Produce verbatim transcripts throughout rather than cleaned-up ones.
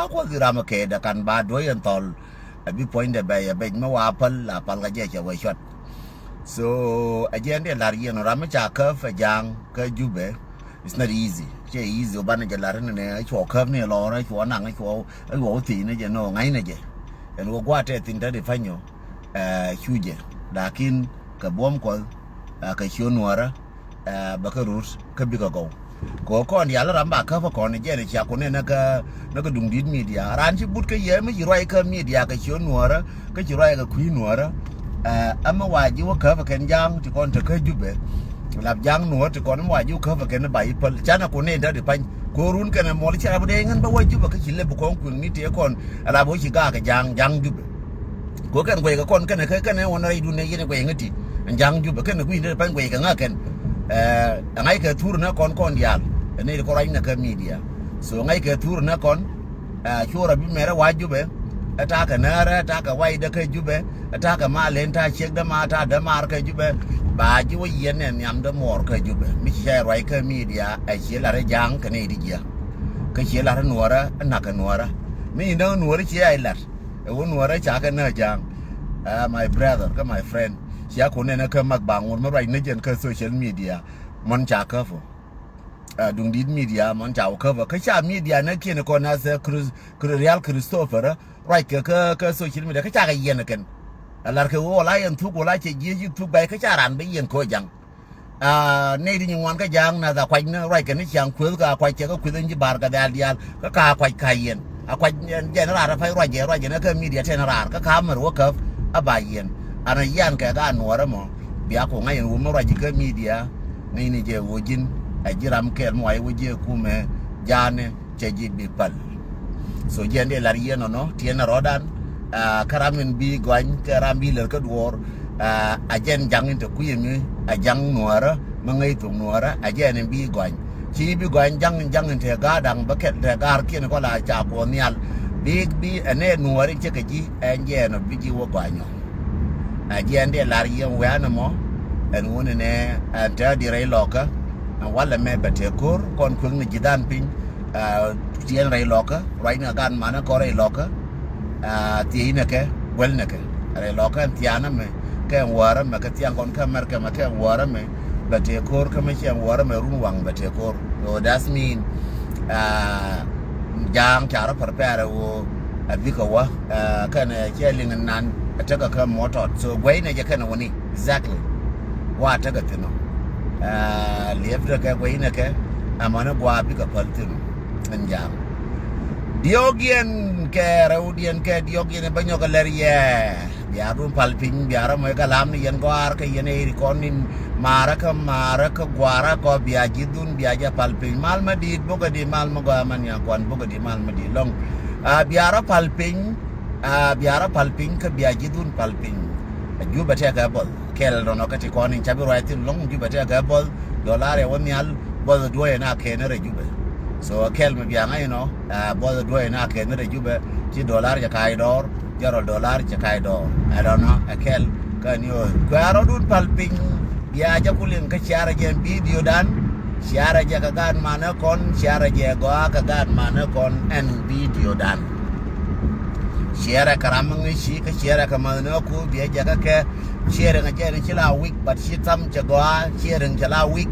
Kuɔth i̱ ram ɛ kɛɛt ɛ kan ba duɔ̱c ɛn thɔl. Ɛ bi puɔ̱nydɛ bɛy ɛ bec mi wa päl a pal kɛ jɛ cɛ wee cuɔt. So ɛ jɛn dee la̱r yɛn ram mi ca käp ɛ ja̱a̱ŋ kä Jubɛ. It's not easy. Cɛ easy ɔ banɛ jɛ la̱r ni nɛ cuɔ käp ni lɔr cuɔ naŋ cuɔ cuɔ thiec ni jɛ nɔ ŋa̱cnɛ jɛ. Ɛn wä gua̱a̱t tɛ thi̱n te di pa̱nyɔ ɛ cu jɛ. Lakin kɛ buɔ̱m Kuɔth ɛ kɛ ciö nuɔ̱ɔ̱rä. Ɛ bä kä rut kä bikɛ gɔw. Kɛ ɣöö kɔn diaal ram ba käp kä kɔn jɛn cia kun nɛ näkä näkä duŋ di̱t midia raan ci but kä yɛ mi ci ruac kä midia kɛ ciö nuɔ̱ɔ̱rä kä ci ruac kɛ kui̱ nuɔ̱ɔ̱rä. Ɛ ɛmɛ wa ji̱ wä käp kɛn ja̱a̱ŋ ti kɔn te kä Jubɛ. Lap ja̱a̱ŋ nuɔ̱ɔ̱r ti kɔn mi wa ji̱ wä käp kɛn ba i̱ päl canɛ kun nɛ in te di pany. Kɛ ɣöö run kɛnɛ muɔl ci rap dee ŋän bä wä Jubɛ kä ci lep kɔn kui̱ŋ ni tëë kɔn ɛ lap wä ci gaak kɛ ja̱a̱ŋ ja̱a̱ŋ Jubɛ. Kɛ ɣöö kɛn guɛckɛ kɔn kɛnɛ kɛ kɛnɛ wä ni rɛydun ni yɛn guɛckɛ ŋäti. Ɛn ja̱a̱ŋ Jubɛ kɛnɛ gui̱n dee pa̱ny guɛckɛ ŋä kɛn. Ɛ ŋa̱ckɛ thur ni kɔn kɔn diaal ɛ nɛy ti kɔn ruac ni kɛ midia. So ŋa̱ckɛ thur ni kɔn ɛ cuɔr a bi mɛrɛ wa Jubɛ. Ɛ ta̱a̱ kɛ näärä ɛ ta̱a̱ kɛ waydä kä Jubɛ. Ɛ ta̱a̱ kɛ mal len ta̱a̱ ciekdä ma ta̱a̱ dämaar kä Jubɛ. Ba ji̱ wä yiɛn nɛ nhiamdä muɔɔr kä Jubɛ mi ci ca ruac kä midia ɛ ciɛ la̱r ɛ ja̱a̱ŋ kɛ nɛy ti jiäk. Kä ciɛ la̱r ɛ nuɔ̱ɔ̱rä ɛ na̱k kɛ nuɔ̱ɔ̱rä. Mi ci näk nuɔ̱ɔ̱rä ciɛ a ilat. Ɛ wä nuɔ̱ɔ̱rä ca kɛ nä ja̱a̱ŋ. Ɛ my brother kä my friend cia kun nɛnɛ kä mak ba ŋur mi ruac ni jɛn kä social media. Mɔn ca käp ɔ. Ɛ duŋ di̱t midia mɔn ca wä käp ɔ kä ca midia nä kiɛn kɔn nath ɛ Chris- Chris- Real Christopher ruac kɛ kä kä social media kä ca kɛ yiɛn kɛn. Ɛ lar kɛ wä wala yɛn thuk wala cɛ jiec ci thuk bay kä ca ran bä yiɛn kɛ wä ja̱ŋ. Aa nɛy ti nyin ŋuan kä ja̱a̱ŋ nath a kuac ni ruac kɛ ni ciaŋ kueth kä a kuac cɛ kä kueth in ci bar kɛ dhɛl diaal kä ka kuac ka yɛn a kuac jɛn raar a pa̱c ruac jɛ ruac jɛ ni kä midia tɛn raar kä ka mär wä käp a ba yɛn. An a yian kɛ ka nuɔɔrä mɔ bia ku ŋa̱c in wä mi ruac ji̱ kä midia. Nɛy ni jɛ wä ji̱n a ji̱ ram kɛɛl mi wac wä ji̱ kumɛ ja̱a̱ni. Cɛ ji̱ bi päl. So jiɛn dee lar yiɛn ɔnɔ tiɛn rɔɔdan. Aa kä ram in bi gɔany kä ram bi lär kä duɔɔr. Aa a jɛn ja̱ŋ in te kui̱ mi a ja̱ŋ nuɔɔrä mi ŋäc thok nuɔɔrä a jɛn in bi gɔany. Ci bi gɔany ja̱ŋ in ja̱ŋ in te ga̱a̱r da̱ŋ bä kɛl te ga̱a̱r kiɛn kɔ la ca kuɔth nhial. Bi bi ɛn ɛ nuɔɔr in cɛ kɛ ji̱ ɛn jɛn ɔ bi ji̱ wä gɔany ɔ. Ɛ jiɛn dee lar yiɛn wian ɛmɔ ɛn wun ɛnɛ ɛn te di rɛy lɔkä. Ɛn walɛ mɛ bɛ te ko̱r kɔn kueŋ ni ji̱ dhan piny. Ɛ tiɛn rɛy lɔkä ruacni ɛ gan manɛ kɔn rɛy lɔkä. Ɛ thiecnɛ kɛ guälnɛ kɛ rɛy lɔkä ɛn thia̱a̱n ɛmɛ kɛ ɛn wäär ɛmɛ kɛ thia̱a̱ŋ kɔn kä America ɛmɛ kɛ ɛn wäär ɛmɛ. Bɛ te ko̱r kä mɛ ciɛ ɛn wäär ɛmɛ run waŋ bɛ te ko̱r. So that's mean ɛ ja̱a̱ŋ ca rɔ prepare ɛ wä ɛ bikɛ wä. Ɛ kɛnɛ cɛ liŋ nan ɛ tekɛ kä mɔtɔt so guɛy nɛ jɛ kɛnɛ wä ni. Exactly. Wa tekɛ thin ɔ. Ɛ liɛp tekɛ guɛy nɛ kɛ ɛmɔni gua bikɛ päl thin ɔ. Ɛn ja̱a̱ŋ diɔ̱ɔ̱k yɛn kɛ rɛwdiɛn kɛ diɔ̱ɔ̱k yɛn bä nyɔk ɛ lɛr yɛ. Bia dun pal piny bia rɔ mɔc galam ni yɛn gɔaar kä yɛn ɛ iri kɔn nin. Maarä kä maarä kä guaarä kɔ bia ji̱ dhun bia jɛ pal piny mal mä di̱i̱t bokɛ di mal mä gɔaa mä niakuan bokɛ di mal mä di̱i̱t lɔŋ. Aa bia rɔ pal piny. Aa bia rɔ pal piny kä bia ji̱ dhun pal piny. Jubɛ tɛkɛ bɔth kɛl rɔnɔ kä ti kɔn in ca bi ruac thil lɔŋ jubɛ tɛkɛ bɔth. Dollar ɛ wä nhial. Bɔth duɔ̱ɔ̱c ɛn a kɛn rɛ jubɛ. So kɛl mi bia ŋa̱c inɔ aa bɔth duɔ̱ɔ̱c ɛn a kɛn rɛ jubɛ. Ci dollar jɛ ka̱a̱c dɔɔr. Jɛ rɔ dollar cɛ ka̱c dɔɔr. Ɛ dɔnɔ ɛ kɛl kä ni ɣöö kuɛ̈ɛ̈r rɔ̱dun pal piny. Bia jɛ ku liŋ kä ciarɛ jɛ ɛn video dan. Ciarɛ jɛ kɛ gaat manɛ kɔn ciarɛ jɛ gɔaa kɛ gaat manɛ kɔn ɛn video dan. Ciarɛ kɛ ram mi ŋi̱ci kä ciarɛ kɛ ma̱thni ɣä ku biɛ jɛ kä kɛ. Ciɛriŋ ɛ jɛn ci la wik but ci tham cɛ gɔaa ciɛriŋ cɛ la wik.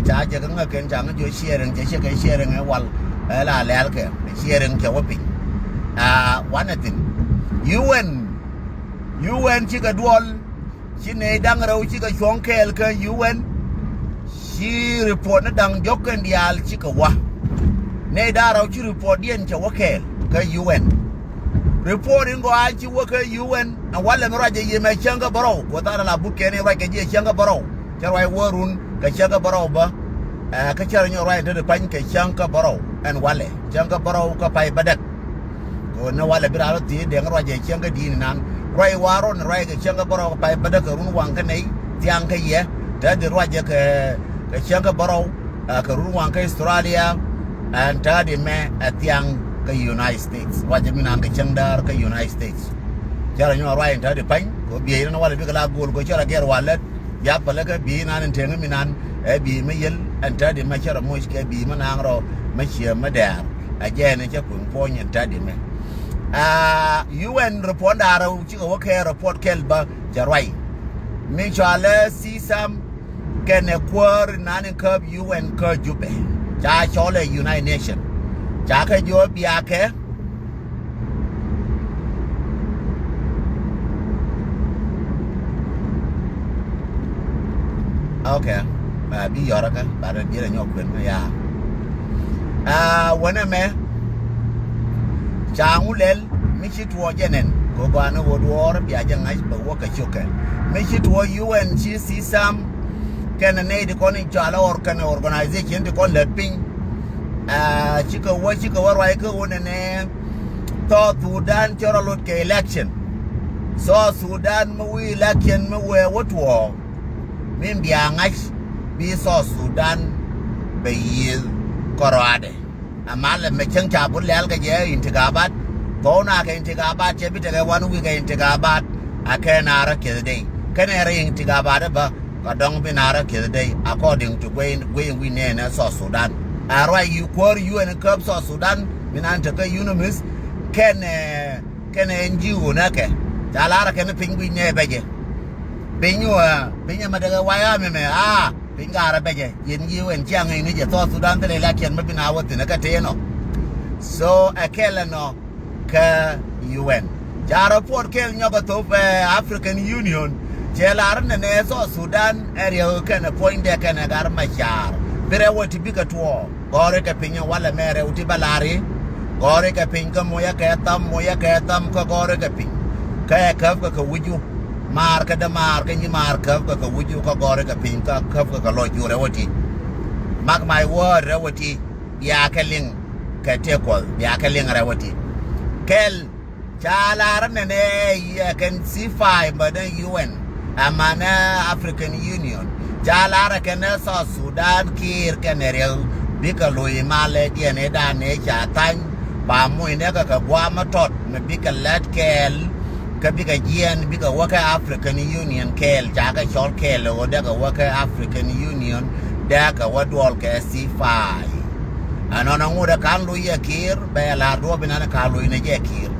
Ca jɛ kä ŋäk kɛn ca ŋä jiɔ ciɛriŋ cɛ ciɛ kɛ ciɛriŋ ɛ wal ɛ la lɛl kɛ ciɛriŋ cɛ wä piny. Wanɛ thin UN UN cikɛ duɔl. Ci nɛy da̱ŋ rɛw cikɛ cuɔ̱ŋ kɛɛl kä UN. Ci report ni da̱ŋ jɔ̱k kɛn diaal cikɛ wä. Nɛy da̱ŋ rɛw ci report diɛn cɛ wä kɛɛl kä UN. Report in gɔaa ci wä kä UN. Ɛn walɛ mi ruacɛ yiëmɛ cäŋ kä bärɔw kuɔ tha̱a̱n ala but kɛn in ruac kɛ jiɛ cäŋ kä bärɔw. Cä ruac wä run kɛ cäŋ kä bärɔw bä. Ɛ kä cä rɔ nyɔk ruac in te ti pa̱ny kɛ cäŋ kä bärɔw ɛn walɛ cäŋ kä bärɔw kä pay bädäk. Kɛ ɣöö ni walɛ bi raan rɔ thiec dɛŋ ruacɛ cäŋ kä di̱i̱n inan ruac wa̱a̱ rɔ ni ruac kɛ cäŋ kä bärɔw kä pay bädäk kɛ run waŋ kä nɛy thiaŋ kä yɛ. Te di ruacɛ kɛ kɛ cäŋ kä bärɔw. Ɛ kɛ run waŋ kä Australia. Ɛn te di mɛ ɛ thiaŋ kä United States ruacɛ mi nan kɛ cäŋ däär kä United States. Cä rɔ nyɔk ruac in te di pa̱ny kɛ ɣöö bieyni walɛ bikɛ la go̱o̱l kɛ ɣöö cä rɔ gɛr walɛ. Bia pälä kä bi̱i̱ nan in teŋä mi nan ɛ bi̱i̱ mä yel ɛn tätdi mä cä rɔ moc kɛ bi̱i̱ mä naaŋ rɔ mä ciɛ mä dɛɛr. A jɛn cɛ kui̱ puɔ̱ny in ta̱t imɛ. Aa, U N report da̱rä cikɛ wä kɛ report kɛl bä cɛ ruac. Mi cɔalɛ C SAM kɛnɛ kuäär nani käp U N kä Jubɛ. Ca cɔlɛ United Nation. Ca kɛ jiɔ biakɛ. Ok. Aa, bi yɔrä kä, ba rɛ biɛrɛ nyɔk kuɛn kä ya. Aa, wänɛ mɛ, ca ŋu lɛl, mi ci tuɔɔ jɛ nɛn, kɛ gɔaa ni wä duɔɔr, bia jɛ ŋa̱c bɛ wä kɛ cokɛ. Mi ci tuɔɔ U N ci C SAM kɛnɛ nɛy ti kɔn in cɔalɛ or-, kɛnɛ organization ti kɔn lät piny. Aa, cikɛ wä, cikɛ wä ruac kä wä nɛnɛ, South Sudan cɛ rɔ lot kɛ election. South Sudan mi wi̱i̱ election mi wee wä tuɔɔk. Min bia ŋa̱c bi South Sudan bɛ yiëëth kärɔaadɛ. Amalɛ mɛ cäŋ ca but lɛl kɛ jɛ intikabat. Thɔw na kɛ intikabat cɛ bi tekɛ wan wi̱i̱ kɛ intikabat. A kɛ na rɔ kiɛth dee. Kɛnɛ rɔ intikabat bä. Kɛ dɔ̱ŋ bi na rɔ kiɛth dee. According to guiy, guiy wi̱i̱ nɛɛnɛ South Sudan. A ruac yi kuäär U N käp South Sudan. Min an tekɛ UNMISS. Kɛnɛ, kɛnɛ N G O nɛ kɛ. Ca lar kɛn piny guic nɛ bɛ jɛ. Piny wä, piny ɛmɛ tekɛ waya mɛmɛ. Aa, piny garɛ bɛ jɛ. Yɛn ji̱ wɛn ciaŋ in jɛ South Sudan thilɛ la kiɛn mi bi na wä thin kä tëë nɔ. So ɛ kɛl ɛnɔ kä U N. Ca report kɛl nyɔk ɛ thop, eh, African Union. Cɛ lar nɛnɛ South Sudan ɛ riɛk kɛnɛ puɔ̱nydɛ kɛnɛ gar Macar. Bi rɛw ɛ ti bikɛ tuɔɔk. Gɔ̱rikɛ piny walɛ mɛ rɛw ti bä lari. Gɔ̱rikɛ piny kä moyɛ kɛ tham, moyɛ kɛ tham kä gɔ̱rikɛ piny. Kä ɛ käp kɛ kɛ wi̱cu. Maar kä dämaar kä nyimaar käp kɛ kɛ wi̱cu kä gɔ̱rikɛ piny kä käp kɛ kɛ lɔc ju rɛw ɛ ti. Mark my word rɛw ɛ ti. Bia kɛ liŋ kɛ tëë kuɔth. Bia kɛ liŋ rɛw ɛ ti. Kɛl Ca lar nɛnɛ yɛ kɛn C five bä ni U N. Amanɛ African Union. Ca lar kɛn South Sudan Kiir kɛnɛ riɛk bikɛ lo̱c malɛ diɛn i̱ dan i̱ ca thany. Ba mucnɛ kɛ kɛ guamä tɔt mi bikɛ lät kɛɛl. Kä bikɛ jiɛn bikɛ wä kɛ African Union kɛɛl ca kɛ cɔl kɛɛl ɣöö dee kɛ wä kɛ African Union dee kɛ wä duɔl kɛ C five. Ɛnɔnɔ ŋut ɛ ka̱n lo̱c yɛ Kiir bɛ yɛ lar duɔ̱ɔ̱p inan ɛ ka̱n lo̱c ni jɛ Kiir.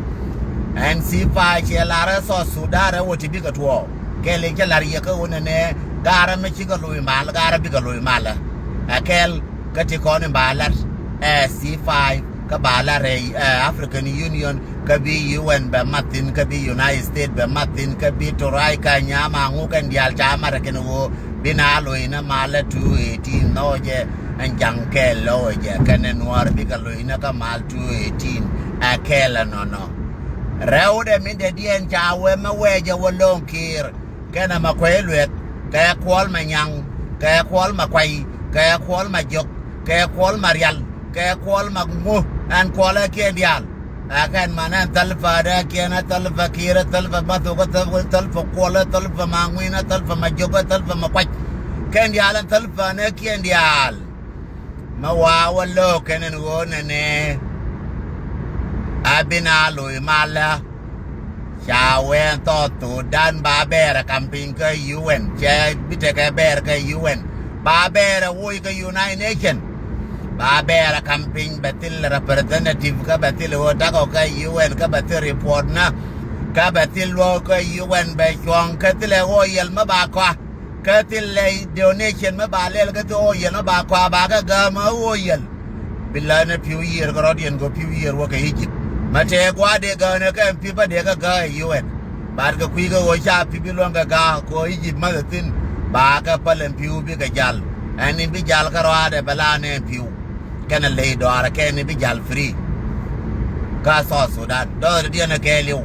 Ɛn C five ciɛ lar ɛ South Sudan ɛ wä ti bikɛ tuɔɔk. Kɛl in cä lar yɛ kä ɣöö nɛnɛ gaarä mi cikɛ lo̱c mal, gaarä bikɛ lo̱c mal ɛ. Ɛ kɛl kä ti kɔn in ba lar ɛ C five kä ba lar ɛ, ɛ African Union kä bi U N bɛ mat thi̱n kä bi United States bɛ mat thi̱n kä bi Turaika nyama ŋu kɛn diaal ca mat ɛ kɛn ɣöö bi na lo̱c ni mal ɛ two eighteen nhɔɔcɛ. Ɛn ja̱ŋ kɛɛl lɔɔcɛ kɛnɛ nuäär bikɛ lo̱c ni kä mal two eighteen. Ɛ kɛɛl ɛnɔnɔ. Rɛwdɛ min dee diɛn ca wee mɛ wɛɛcɛ wä lo̱ŋ Kiir kɛnɛ mɛ kuɛy lueth kɛ kuɔl mɛ nyaŋ kɛ kuɔl mɛ kuay kɛ kuɔl mɛ jiök kɛ kuɔl mɛ rial kɛ kuɔl mɛ ŋu ɛn kuɔl ɛ kiɛn diaal. Ɛ kɛn man ɛn thälpä dee kiɛn ɛ thälpä Kiir ɛ thälpä mɛ thok ɛ thälpä kuɔl ɛ thälpä mɛ ŋuin ɛ thälpä mɛ jiök ɛ thälpä mɛ kuac. Kɛn diaal ɛn thälpä ni kiɛn diaal. Mɛ waa wä lo̱o̱k kɛn ɛn ɣöö nɛnɛ. A bi na lo̱c malä. Ca wee ɛn South Sudan ba bɛɛr ɛ ka̱m piny kä U N. Cɛ bi tekɛ bɛɛr kä U N. Ba bɛɛr ɛ woc kä United Nation. Ba bɛɛr ɛ ka̱m piny bɛ thil representative kä bɛ thil ɣöö takɔ kä U N kä bɛ thil report na. Kä bɛ thil luɔ̱k kä U N bɛ cuɔ̱ŋ kä thilɛ ɣöö yɛl mi ba kɔa. Kä thilɛ donation mi ba lɛl kä thil ɣöö yɛl mi ba kɔa ba kä gääm ɣöö yɛl. Bi lät ni pi̱w yiër kɛ rɔ̱diɛn kɛ pi̱w yiër wä kɛ Egypt. Mɛ tëë gua̱a̱r dee gääk ni kɛ ɛn pi̱ bä dee kɛ gääk ɛ U N. Bat kɛ kui̱ kɛ ɣöö ca pi̱ bi luäŋ kɛ ga̱a̱k kɛ ɣöö Egypt mäth ɛ thi̱n. Ba kɛ päl ɛn pi̱w bikɛ jal. Ɛn in bi jal kä rɔaadɛ bɛ la nɛ ɛn pi̱w. Kɛnɛ ley dɔaarɛ kɛn in bi jal free. Kä South Sudan dɔɔridiɛn ɛ kɛɛliw.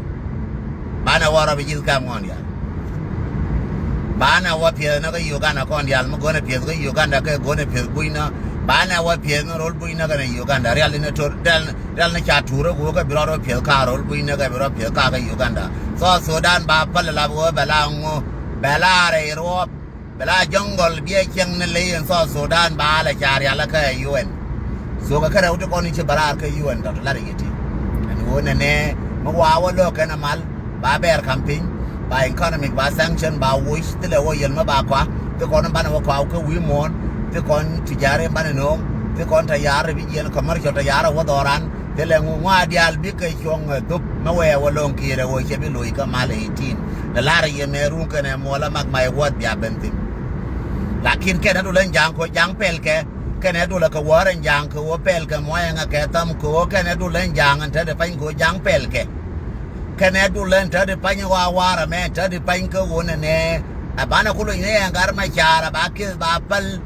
Banɛ wä rɔ bi ji̱th kam ŋɔn diaal. Banɛ wä piɛth ni kä Uganda kɔn diaal mi go̱nɛ piɛth kä Uganda kɛ go̱nɛ piɛth bucnä. Banɛ wä piɛth ni ro̱l bucnä kɛnɛ Uganda rial in tor rial, rial ni ca tuur ɛ go̱o̱k kɛ bi rɔ rɔ piɛth ka ro̱l bucnä kɛ bi rɔ piɛth ka kä Uganda. South Sudan ba päl lap ɣöö bɛ la ŋu bɛ la rɛy ruɔ̱ɔ̱p. Bɛ la jɔŋgɔl biɛ cieŋ ni ley in South Sudan ba lɛ ca rial kä U N. Thokɛ kärɛ wä ti kɔn i̱ ci bɛ raar kä U N tɔt lat i̱ ti. Ɛn ɣöö nɛnɛ mi wa wä lo̱k kɛn ɛ mal ba bɛɛr ka̱m piny ba economic ba sanction ba woc thilɛ wä yɛl mi ba kɔa. Thi kɔn banɛ wä kɔa kä wi̱i̱ muɔ̱ɔ̱n thi kɔn tijari banɛ no̱o̱ŋ. Kɔn tayar bi jiɛn commercial tayar wä dhɔran. Thilɛ ŋu ŋua diaal bikɛ cuɔ̱ŋ ɛ dhop mɛ wɛɛ wä lo̱ŋ kiɛɛr ɛ wä cɛ bi loc kä mal eighteen. Lɛ lar yɛ mɛ run kɛnɛ muɔlä mak may word bia ben thin. Lakin kɛnɛ dul ɛn ja̱a̱ŋ kɛ ɣöö ja̱a̱ŋ pɛl kɛ. Kɛnɛ dul ɛ kɛ wäär ɛn ja̱a̱ŋ kɛ ɣöö pɛl kɛ muɔyɛ ŋɛ kɛ tham kɛ ɣöö kɛnɛ dul ɛn ja̱a̱ŋ ɛn te di pany kɛ ɣöö ja̱a̱ŋ pɛl kɛ. Kɛnɛ dul ɛn te di pany ɣɔaa warɛ mɛ te di pany kä ɣöö nɛnɛ. Ɛ banɛ ku loc ni ɛn gar mɛ caar ɛ ba kieth ba päl.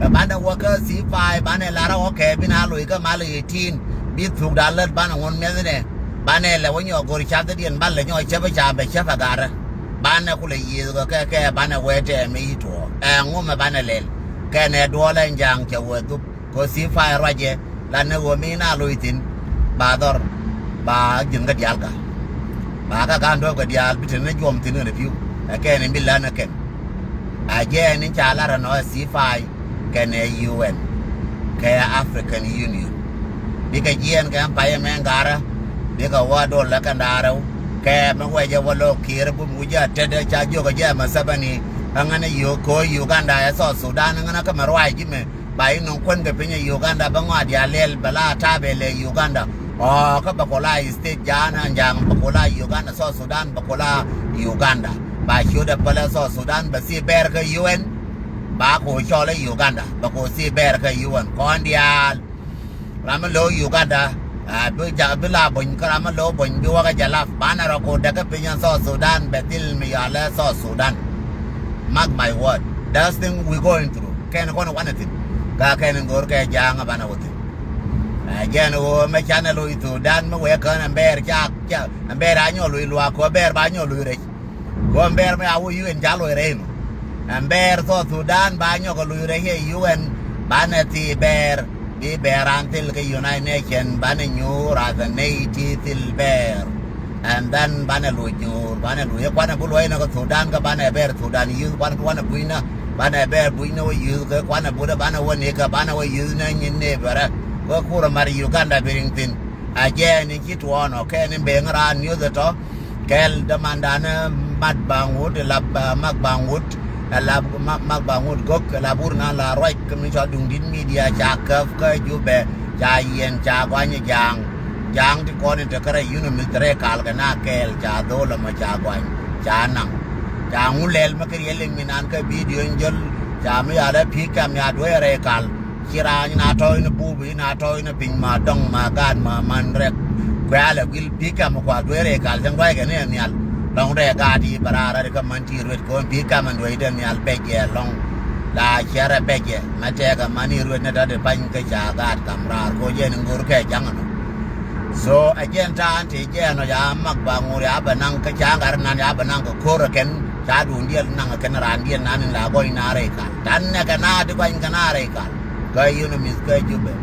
Ɛ banɛ wä kä C five banɛ lar ɛ ɣɔ̱kɛ bi na loc kä mal eighteen. Bi thukdan lät banɛ ŋun mi̱ethnɛ. Banɛ lɛ wä nyɔk go̱r cathdiɛn ban lɛ nyɔk cäpä ca bɛ cäpä garä. Banɛ ku lɛ yiëëth kɛ kɛ kɛ banɛ wee tɛɛ mi tuɔɔk. Ɛ ŋu mɛ banɛ lɛl. Kɛnɛ duɔl ɛn ja̱a̱ŋ cɛ wee dhup. Kɛ ɣöö C five ruacɛ la ni ɣöö mi na loc thi̱n ba dhɔr ba ji̱n kä diaal ka. Ba kä ga̱a̱n duɔ̱ɔ̱p kɛ diaal bi te ni juɔm thi̱n kɛn pi̱w. Ɛ kɛn in bi län ɛ kɛn. A jɛɛn in ca lar ɛnɔ ɛ C five kɛnɛ U N kɛ African Union. Bikɛ jiɛɛn kɛ ɛn payɛ mɛ ɛn ga̱rä bikɛ wä dol lɛ kɛn da̱rɛw kɛ mi wɛcɛ wä lo̱k kiɛɛr bum wi̱cä tetdɛ ca jiök ɛ jɛ ɛ mɛ thäpäni. Ɛŋɛn ɛ yio̱o̱k ko̱o̱c Uganda ɛ South Sudan ɛŋɛn ɛ kä mɛ ruac ji̱ mɛ. Ba inɔ kuɛn kɛ piny ɛ Uganda bä ŋɔa diaal lɛl bɛ la ta̱a̱ bɛ lɛ Uganda. Ɔ kä bɛ kɔ la state ja̱a̱n ɛn ja̱a̱ŋ bɛ kɔ la Uganda South Sudan bɛ kɔ la Uganda. Ba ciötdɛ pälɛ South Sudan bɛ thii bɛɛr kä U N. Ba kɔ cɔl ɛ Uganda bɛ kɔ thii bɛɛr kä U N kɔn diaal. Ram mi lo̱o̱ Uganda a bi ja̱ bi la buny kä ram mi lo̱o̱ buny bi wäkä jɛ lap banɛ rɔ kɔ däk kä piny ɛn South Sudan bɛ thil mi yɔalɛ South Sudan. Mark my word. That's thing we going through. Kɛn kɔn wanɛ thi̱n. Ka kɛn in go̱o̱r kɛ ja̱a̱ŋ a banɛ wä thi̱n. Ɛ jɛn ɣöö mɛ canɛ loc Thudan mi wee kään ɛmbɛɛr ca ca ɛmbɛɛr a nyɔk loc luaak kɛ ɣöö bɛɛr ba nyɔk loc rɛc. Kɛ ɣöö ɛmbɛɛr mɛ a wä U N ca loc rɛc nɔ. Ɛmbɛɛr South Sudan ba nyɔk kɛ loc rɛc ɛ U N banɛ thii bɛɛr. Bi bɛɛr an thil kɛ United Nation banɛ nyuur as a nation thil bɛɛr. And then banɛ luc nyuur banɛ luc yɛ kuanɛ bi luɔc nɛ kɛ Thudan kɛ banɛ bɛɛr Thudan yuth kuanɛ bi wanɛ bucnä. Banɛ bɛɛr bucnä wä yuth kɛ kuanɛ butdä banɛ wä nikɛ banɛ wä yuth nä nyin neighbor. Wä kurɛ mat Uganda bi riŋ thi̱n. A jɛɛn in ci tuɔɔn ɔ kɛn in beŋ raan yuth ɛ tɔ. Kɛl dämandan mat baŋ wut ɛ lap mak baŋ wut. Ɛ lap mak baŋ wut gök ɛ lap wur na la ruac kä mi cɔl duŋdit media ca käp kä Jubɛ ca yiɛn ca guany ja̱a̱ŋ. Ja̱a̱ŋ ti kɔn in te kärɛ UNMISS te rɛy kal kɛ na kɛɛl ca dho̱l ɛmɔ ca guany ca naŋ. Ca ŋu lɛl mi kɛ riɛl in mi nan kä bidio in jäl ca mi yalɛ pi̱i̱ kɛm ya duee rɛy kal. Ci raan in a tɔ̱ in buup in a tɔ̱ in piny ma dɔŋ ma gaat ma man rɛk. Kuɛ alɛ guil pi̱i̱ kɛm kua duee rɛy kal cäŋ duackɛ ni ɛ nhial. Dɔŋ rɛy gaat i̱ bɛ raar rat kä man ti ruet kɛ ɣöö pi̱i̱ kɛm in dueecdɛ nhial bɛcɛ lɔ̱ŋ. La cɛrɛ bɛcɛ mɛ tɛɛkɛ man i̱ ruet ni tɔ̱ ti pany kä ca gaat kam raar kɛ ɣöö jɛn in go̱o̱r kɛ ja̱ŋ ɛnɔ. So ɛ jɛn ta̱a̱ in te jɛɛn ɔ ya mak ba ŋo̱r ya bɛ naŋ kä ca gat nan ya bɛ naŋ kɛ ko̱r ɛ kɛn ca duun diɛl naŋ ɛ kɛn raan diɛl nan in la gɔny na rɛy kal. Ta̱n nɛ kɛ na ti gɔny kɛ na rɛy kal. Kä UNMISS kä Jubɛ.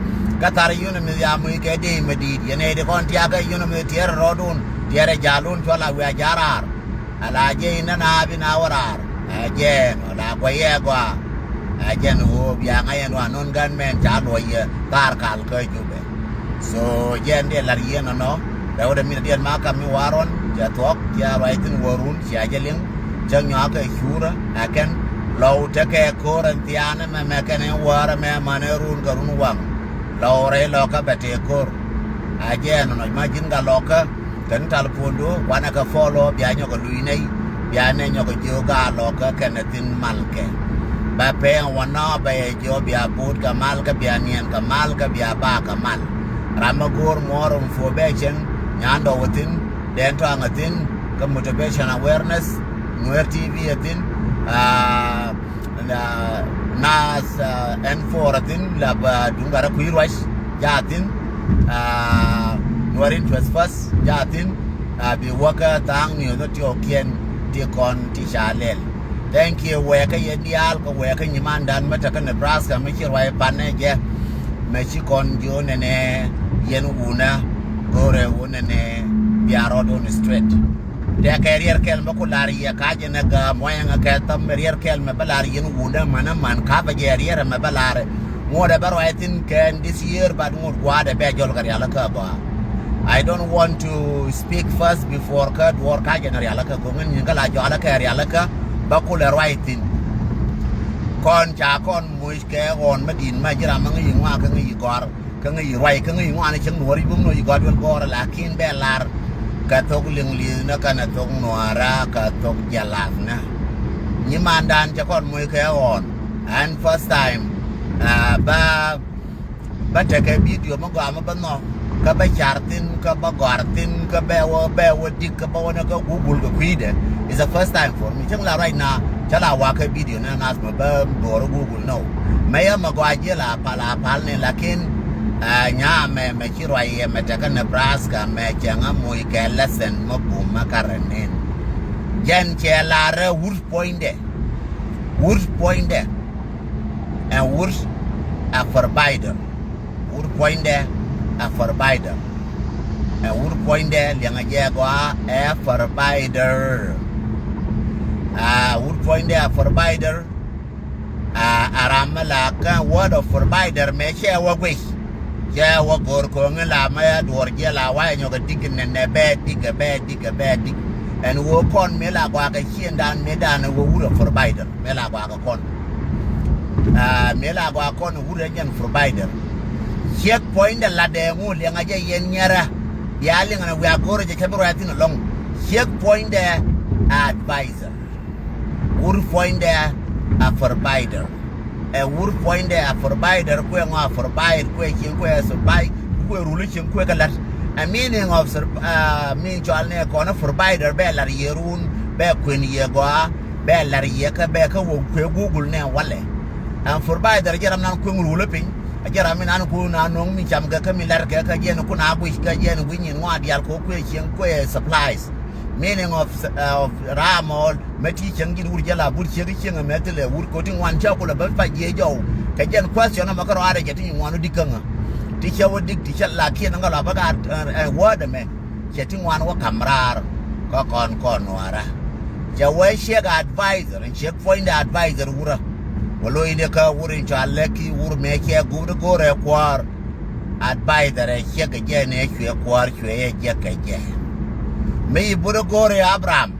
Kä thar UNMISS ya muc kɛ dee mɛ di̱i̱t yɛn ɛ di kɔn tiakä UNMISS tiɛɛr rɔɔdun tiɛɛr ɛ ja̱a̱lun cuɔl a wiaa ja̱a̱r raar. Ala jɛ inä na bi na wä raar. Ɛ jɛn wala guɛyɛ gɔaa. Ɛ jɛn ɣöö bia ŋa̱c ɛn wa non gunmen ca luɔc yɛ thar kal kä Jubɛ. So jɛn diɛ lar yien nɔnɔ. Rɛwdɛ min diɛn ma kam mi war ɣɔn cɛ thuɔk cɛ ruac thin wä run cia jɛ liŋ. Cä nyɔakɛ curä ɛ kɛn lɔw tekɛ ko̱r ɛn thiaanɛ mɛmɛ kɛn in wäärä mɛ man in run kɛ run waŋ. Lɔw rɛy lɔkä bɛ tëë ko̱r. A jɛ ɛn nɔnɔ ma ji̱n ka lɔkä kɛn talpondu wanɛ kɛ follow bia nyɔkɛ luc nɛy. Bia nɛ nyɔkɛ jiök a lɔkä kɛnɛ thin malkɛ. Bɛ pɛɛŋ wanɔ bɛ yɛ jiɔ bia but kɛ malkä bia niɛn kɛ malkä bia ba kɛ mal. Ram mi go̱o̱r more information nyan dɔw wä thin. Dɛn tɔaŋ a thin kä motivation awareness. Nuer T V a thin. Ah, la Nas, ah, N four a thin la ba duŋ gat a kui̱ ruac ja a thin. Ah, Nuer Interest First ja a thin. Ah, bi wäkä tha̱a̱ŋ ni ɣöth ni tiɔɔkiɛn ti kɔn ti ca lɛl. Thank you wɛɛkä yɛn diaal kä wɛɛkä nyimandan mä tekä Nebraska mä ci ruac panɛ jɛ. Mä ci kɔn jiö nɛnɛ yɛn wunä go̱rɛ wunɛ nɛ bia rɔɔdun straight. Tɛkɛ riɛr kɛl mä ku lar yɛ ka jɛ nɛ gä muɔyɛ ŋä kɛ thäm riɛr kɛl mä bä lar yɛn wunä mänä män ka bä jɛ riɛr mä bä lar. Ŋuɔ̱t ɛ bä ruac thi̱n kɛn this year but ŋuɔ̱t gua̱a̱t ɛ bɛ jɔl kɛ rial kä gɔaa. I don't want to speak first before kä duɔɔr ka jɛ nɛ rial kä go̱ŋ in nyin kä la jɔal kä rial kä bä kulɛ ruac thi̱n. Kɔn ca kɔn moc kɛ ɣɔn mä di̱i̱t mä ji̱ ram mä ŋäc i̱ ŋuak kä ŋäc i̱ gɔ̱r kä ŋäc i̱ ruac kä ŋäc i̱ ŋuan i̱ cäŋ nuɔɔr i̱ bum nɔ i̱ gɔ̱r duel gɔ̱r, lakin bɛ lar kɛ thok liŋ li̱th ni kɛnɛ thok nuɔɔra kɛ thok jɛ lath ni. Nyimandan ca kɔn moc kɛ ɣɔn. Ɛn first time, ah, bä bä tekɛ bidio mi gɔaa mi bä nhɔk kä bä car thi̱n kä bä gɔ̱a̱r thi̱n kä bɛ wä bɛ wä dik kä bä wä ni kä Google kɛ kui̱dɛ. It's the first time for me. Cäŋ la ruac na cä la wak kɛ bidio ni nath mi bä duɔɔr Google nɔ. Mɛ yɛ mɛ gɔaa jiɛ la pal a pal ni lakin, ah, nya mɛ mɛ ci ruac yɛ mɛ tekɛ Nebraska mɛ cɛ ŋa moc kɛ lesson mi bum mɛ karɛ nin. Jɛn cɛ la rɛ wur puɔ̱nydɛ. Wur puɔ̱nydɛ. Ɛn wur a provider. Wur puɔ̱nydɛ a provider. Ɛn wur puɔ̱nydɛ liɛŋɛ jɛ gɔaa ɛ provider. A wur puɔ̱nydɛ a provider. A, a ram mi la kä word of provider mɛ cɛ wä guic. Cɛ wä go̱r ko̱ŋi la mɛ duɔr jiɛ la wa nyɔk a dik nɛnɛ bɛ dik bɛ dik bɛ dik. Ɛn wä kɔn mi la gɔaa kɛ ciëndan mi dan wä wur a provider. Mëë la gɔaa kɛ kɔn. Ah, mëë la gɔaa kɔn wurɛ jɛn provider. Ciek puɔ̱nydɛ latdɛ ŋu liɛŋ a jɛ yɛn nyɛrɛ. Bia liɛŋ ni wiak go̱rɛ jɛ cɛ bi ruac thi̱n alɔŋ. Ciek puɔ̱nydɛ advisor. Wur puɔ̱nydɛ a provider. Ɛ wur puɔ̱nydɛ a provider kuɛ ŋɔ a provide kuɛ cieŋ kuɛ supply kuɛ ruli cieŋ kuɛ kɛ lat. A meaning of sur-, ah, mean cɔal ni kɔn a provider bɛ lat yɛ run bɛ kuën yɛ gɔaa. Bɛ lar yɛ kä bɛ kä wä kuɛ Google nɛ walɛ. Ɛn provider jɛ ram nan kueŋ rulä piny. A jɛ ram mi nan ku nan no̱ŋ mi cam kɛ kä mi lar kɛ kä jɛn ku na guic kä jɛn guic nyin ŋɔa dial kɛ kuɛ cieŋ kuɛ supplies. Meaning of, uh, of ram all mɛ ti cieŋ ji̱n wur jɛ la but ciek cieŋ mɛ thilɛ wur ko ti ŋuan cɛ ku lɛ bä pac jiɛ jɔw. Kɛ jɛn question mɛ kä rɔadɛ cɛ ti ŋuan wä dik kä ŋä. Ti cɛ wä dik ti cɛ la kiɛn ŋä la bä ka, uh, uh, word mɛ. Cɛ ti ŋuan wä kam raar kä kɔn kɔn nuaarä. Cɛ wee ciek advisor, ciek puɔ̱nydɛ advisor wurä. Wä lo̱cdɛ kä wur in cɔal lɛki wur mëë cɛ gup di go̱rɛ kuäär. Advisor ɛ ciek kɛ jɛ ni ɛ cuɛ kuäär cuɛ ɛ jɛ kɛ jɛ. Mi yi but di go̱rɛ Abraham,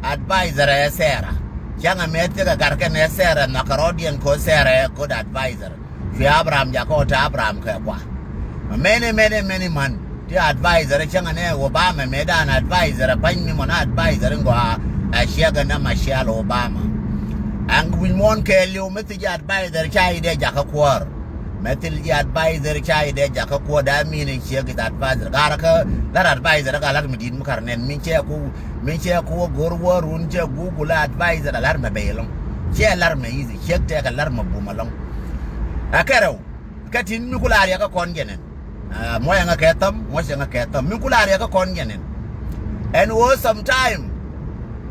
advisor ɛ Sɛra. Cäŋ ɛ mëë thikɛ gar kɛn ɛ Sɛra nhɔakɛ rɔɔdiɛn kɛ ɣöö Sɛra ɛ good advisor. Cuɛ Abraham jakɔ te Abraham kɛ kua. Many, many, many man ti advisor cäŋ ni Obama mëë dan advisor pa̱ny mi mɔn advisor in gɔaa a ciɛk in a Michelle Obama. Ɛn wi̱c muɔ̱n kɛɛliw mi thiec advisor ca idɛ jakä kuɔr. Mi thil ji̱ advisor ca idɛ jakä kuɔr da min in ciɛk is advisor. Garä kä lar advisor ka lar mi di̱t mi kar nɛn min cɛ ku Min cɛ ku wä go̱r wä run cɛ Google advisor a lar mɛ bɛ yɛ lɔŋ. Cɛ lar mɛ easy, ciek tɛk a lar mɛ bum a lɔŋ. A kɛ rɛw, kɛ tin mi ku la riɛk kä kɔn jɛ nɛn. A, muɔcɛ ŋa kɛ thäm, muɔcɛ ŋa kɛ thäm. Mi ku la riɛk kä kɔn jɛ nɛn. Ɛn ɣöö sometime,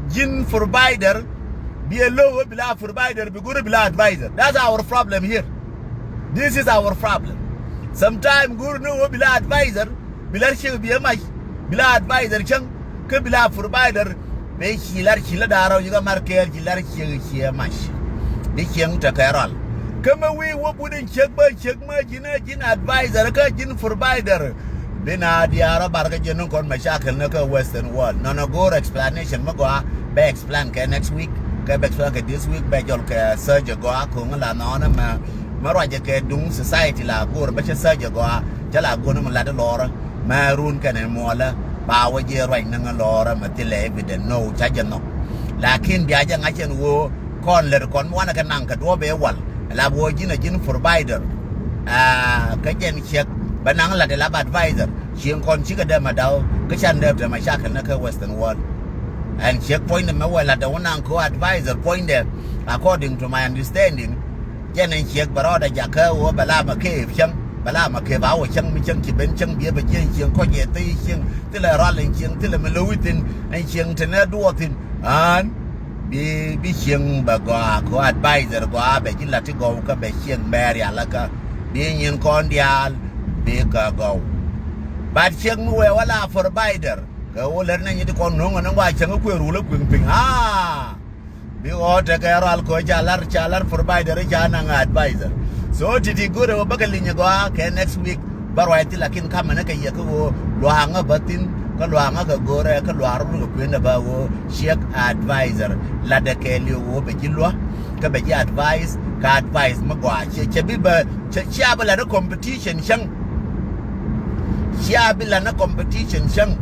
ji̱n provider, bi ɛ lo̱w ɣöö bi la provider, bi go̱r ɣöö bi la advisor. That's our problem here. This is our problem. Sometime go̱r ni ɣöö bi la advisor, bi lar ciek bi ɛ mac, bi la advisor cäŋ, kä bi la provider, bɛ ci lar ci la da̱rä, ci kä mar kɛɛl ci lar ciek ci ɛ mac. Bi cieŋ tekɛ rɔal. Kä mi wi̱i̱ wä but in ciek bä ciek mä ji̱n ɛ ji̱n advisor kä ji̱n provider. Bi na diaarä bar kä ji̱n ni kɔn mashakil ni kä Western world. Nɔnɔ go̱o̱r explanation mi gɔaa, bɛ explain kɛ next week, kɛ bɛ explain kɛ this week, bɛ jɔl kɛ search gɔaa, ko̱ŋ la nɔnɔ mɛ, mɛ ruacɛ kɛ duŋ society la go̱o̱r, bɛ cɛ search gɔaa, cɛ la go̱o̱r ni mɛ lat lɔrä. Mɛ run kɛnɛ muɔlä ba wä jiɛ ruac ni ŋä lɔrä mɛ thilɛ evident no ca jɛ nhɔk. Lakin bia jɛ ŋa̱c ɛn ɣöö kɔn lät kɔn mi wanɛ kɛ naŋ kɛ duɔ̱ɔ̱p ëë wal. Lap ɣöö ji̱n a ji̱n provider. Aa, kä jɛn ciek bɛ naŋ lat ɛ lap advisor. Cieŋ kɔn cikɛ dee ma daw kä can dee te ma cakɛl ni kä Western world. Ɛn ciek puɔ̱nydɛ mɛ wɛ lat ɛ wä naŋ kɛ ɣöö advisor puɔ̱nydɛ, according to my understanding, jɛn ɛn ciek bɛ rɔɔdɛ jakä ɣöö bɛ la ma keep cäŋ, bɛ la ma keep a wä cäŋ mi cäŋ ci ben cäŋ biɛ bɛ jiɛn cieŋ kɔc ɛ thil cieŋ thilɛ rual ɛn cieŋ thilɛ mi lo̱wi thin ɛn cieŋ te nɛ duɔɔth thin. An bi, bi cieŋ bɛ gɔaa kɛ ɣöö advisor gɔaa bɛ ji̱ la̱t ti gɔw kä bɛ cieŋ bɛ rialikä. Bi nyin kɔn diaal bi kɛ gɔw. But cieŋ mi wee wä la provider kɛ ɣöö lät nɛ nyi ti kɔn no̱o̱ŋ ɛn ŋɔa cäŋ kuëë rulä kui̱ŋ pi̱ŋ. Aa! Bi ɣɔɔ tekɛ rual kɔ ca lar, ca lar provider ca naŋ advisor. So ti̱ti̱ go̱rɛ wä bäkɛ li̱ny gɔaa kɛ next week. Bä ruac thil lakin kamɛ ni kɛ yɛ kä ɣöö luaŋä bä thi̱n kä luaŋä kɛ go̱rɛ kä luaŋ run kɛ kuëndɛ bä ɣöö ciek advisor. Latdɛ kɛɛliw ɣöö bɛ ji̱ lua̱. Bɛ ji̱ advice, ka advice mi gɔaa. Cɛ, cɛ bi bɛ, cɛ, cia bi la ni competition cäŋ. Cia bi la ni competition cäŋ.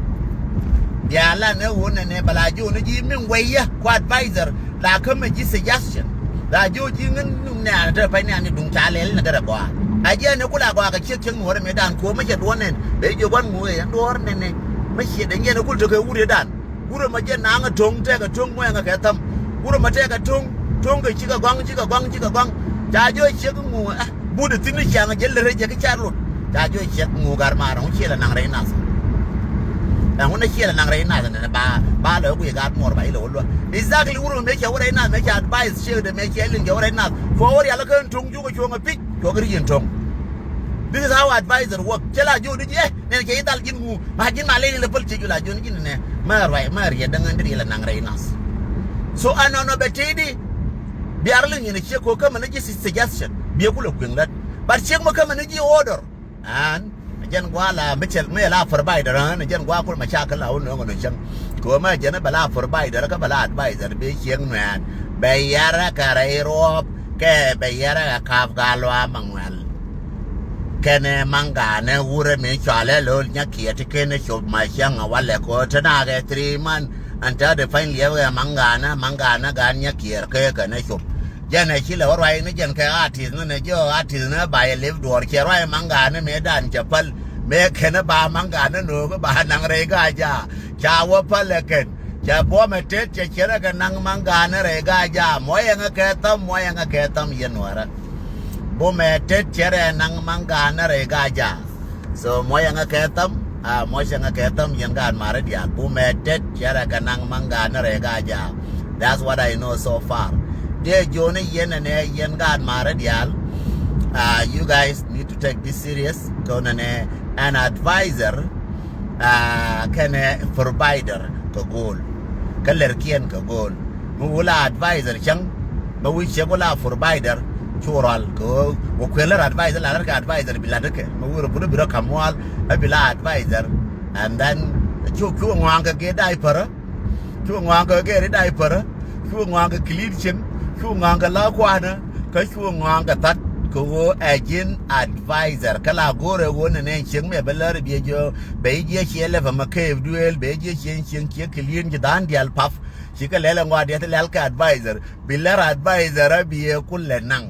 Bia la ni wun ni ni bɛ la ji̱ wun ji̱ min wɛyä ku advisor. La kä mɛ ji̱ suggestion. La ji̱ wun ji̱ ŋän nɛɛni te pɛny nɛɛni duŋ ca lɛl ni gɛrɛ gɔaa. A jiɛ ni ku la gɔaa kɛ ciek cäŋ nuɔrɛ mi dan ko mɛ cɛ duɔn nɛn. Bɛ ji̱ guan ŋuɛ duɔr nɛn ni. Mɛ ciɛ dɛ jiɛ ni ku tekɛ wurɛ dan. Wurɛ mɛ jɛ naŋ a toŋ tɛkɛ toŋ muɛŋɛ kɛ thäm. Wurɛ mɛ tɛkɛ toŋ, toŋ kɛ cikɛ gɔŋ, cikɛ gɔŋ, cikɛ gɔŋ. Ca jɔ ciek ŋu, eh, but thi̱n ni ciaŋ jɛ lɛ rɛy jɛ ki car lot. Ca jɔ ciek ŋu gar maar ɛŋu ciɛ lɛ naŋ rɛy nath. Ɛŋu ni ciɛ lɛ naŋ rɛy nath nɛnɛ ba, ba lɛ wee gaat muɔr ba ilɛ wä luä. Exactly wurɛ mɛ cɛ wä rɛy nath, mɛ cɛ advice ciek dɛ mɛ cɛ liŋ cɛ wä rɛy nath. Fɔ wä rial kɛ toŋ cukɛ cuɔŋ a pic, cuɔk ri yin toŋ. This is how advisor work. Cɛ la ji̱ wun ji̱, eh, nɛn cɛ i̱ dhal ji̱n ŋu. Ma ji̱n ma leny lɛ päl cɛ ju la ji̱ wun ji̱n nɛ. Ma ruac, ma riet däŋ ɛn di riet la naŋ rɛy nath. So, ɛnɔnɔ bɛ tëëdi. Biar liŋ in a ciek ko kä mɛ ni ji̱ suggestion. Biɛ kulɛ kueŋ lat. But ciek mɛ kä mɛ ni ji̱ order. An, jɛn gua la, mi cɛ, mi la provider, an, jɛn gua kul ma ca kä la wun nöŋ nɔ cäŋ. Ko mɛ jɛn bɛ la provider, kä bɛ la advisor, bi ciek nuɛɛn. Bɛ yɛrɛ kɛ rɛy ruɔp, kɛ bɛ yɛrɛ kɛ kap ga lua ma ŋuɛl. Kɛnɛ maŋganɛ wurɛ mi cɔalɛ lo̱l nyakiɛ ti kenɛ cop ma cäŋ a walɛ ko te na kɛ three month. An te de pany liɛp kɛ maŋganɛ, maŋganɛ gan nyakiɛ kɛ kɛnɛ cop. Jɛn ɛ ci lɛ wä ruac ni jɛn kɛ artist ni nɛ jiɔ artist ni ba yɛ lip duɔr cɛ ruac maŋganɛ mi dan cɛ päl. Mi kɛnɛ ba maŋganɛ no̱o̱k ba naŋ rɛy gaja. Ca wä päl ɛ kɛn. Cɛ buɔmɛ tet cɛ cɛ rɛ kɛ naŋ maŋganɛ rɛy gaja. Muɔyɛ ŋɛ kɛ thäm, muɔyɛ ŋɛ kɛ thäm yɛn wärä. Bumɛ tet cɛ rɛ naŋ maŋganɛ rɛy gaja. So muɔyɛ ŋɛ kɛ thäm, a muɔcɛ ŋɛ kɛ thäm yɛn gaat marä diaal. Bumɛ tet cɛ rɛ kɛ naŋ maŋganɛ rɛy gaja. That's what I know so far. Dee jiɔni yɛn nɛ yɛn gaat marä diaal. Uh, you guys need to take this serious. Kɛ nɛ an advisor, uh, kɛnɛ provider kɛ go̱o̱l. Kä lɛrkiɛn kɛ go̱o̱l. Mi wula advisor cäŋ, mi wi̱c cɛ wula provider, cu rual kɛ wä kuël lär advisor la lär kɛ advisor bi lat kɛ. Mi wurɛ buni bi rɔ kamual, ɛ bi la advisor. And then cu cu ŋuaŋ kɛ gee diaper. Cu ŋuaŋ kɛ gee ri diaper. Cu ŋuaŋ kɛ clean cieŋ. Cu ŋuaŋ kɛ la kuanä. Kä cu ŋuaŋ kɛ that kɛ wä ɛ ji̱n advisor. Kä la go̱rɛ wä nɛ nɛ cieŋ mɛ bɛ lär bi jɛ bɛ jiɛ ciɛ lɛ pɛ mɛ kɛɛp duëël bɛ jiɛ cieŋ cieŋ ciɛ clean ci dhan dial pap. Cikɛ lɛl ɛŋɔa diɛ ti lɛl kɛ advisor. Bi lär advisor a bi ɛ kulɛ naŋ.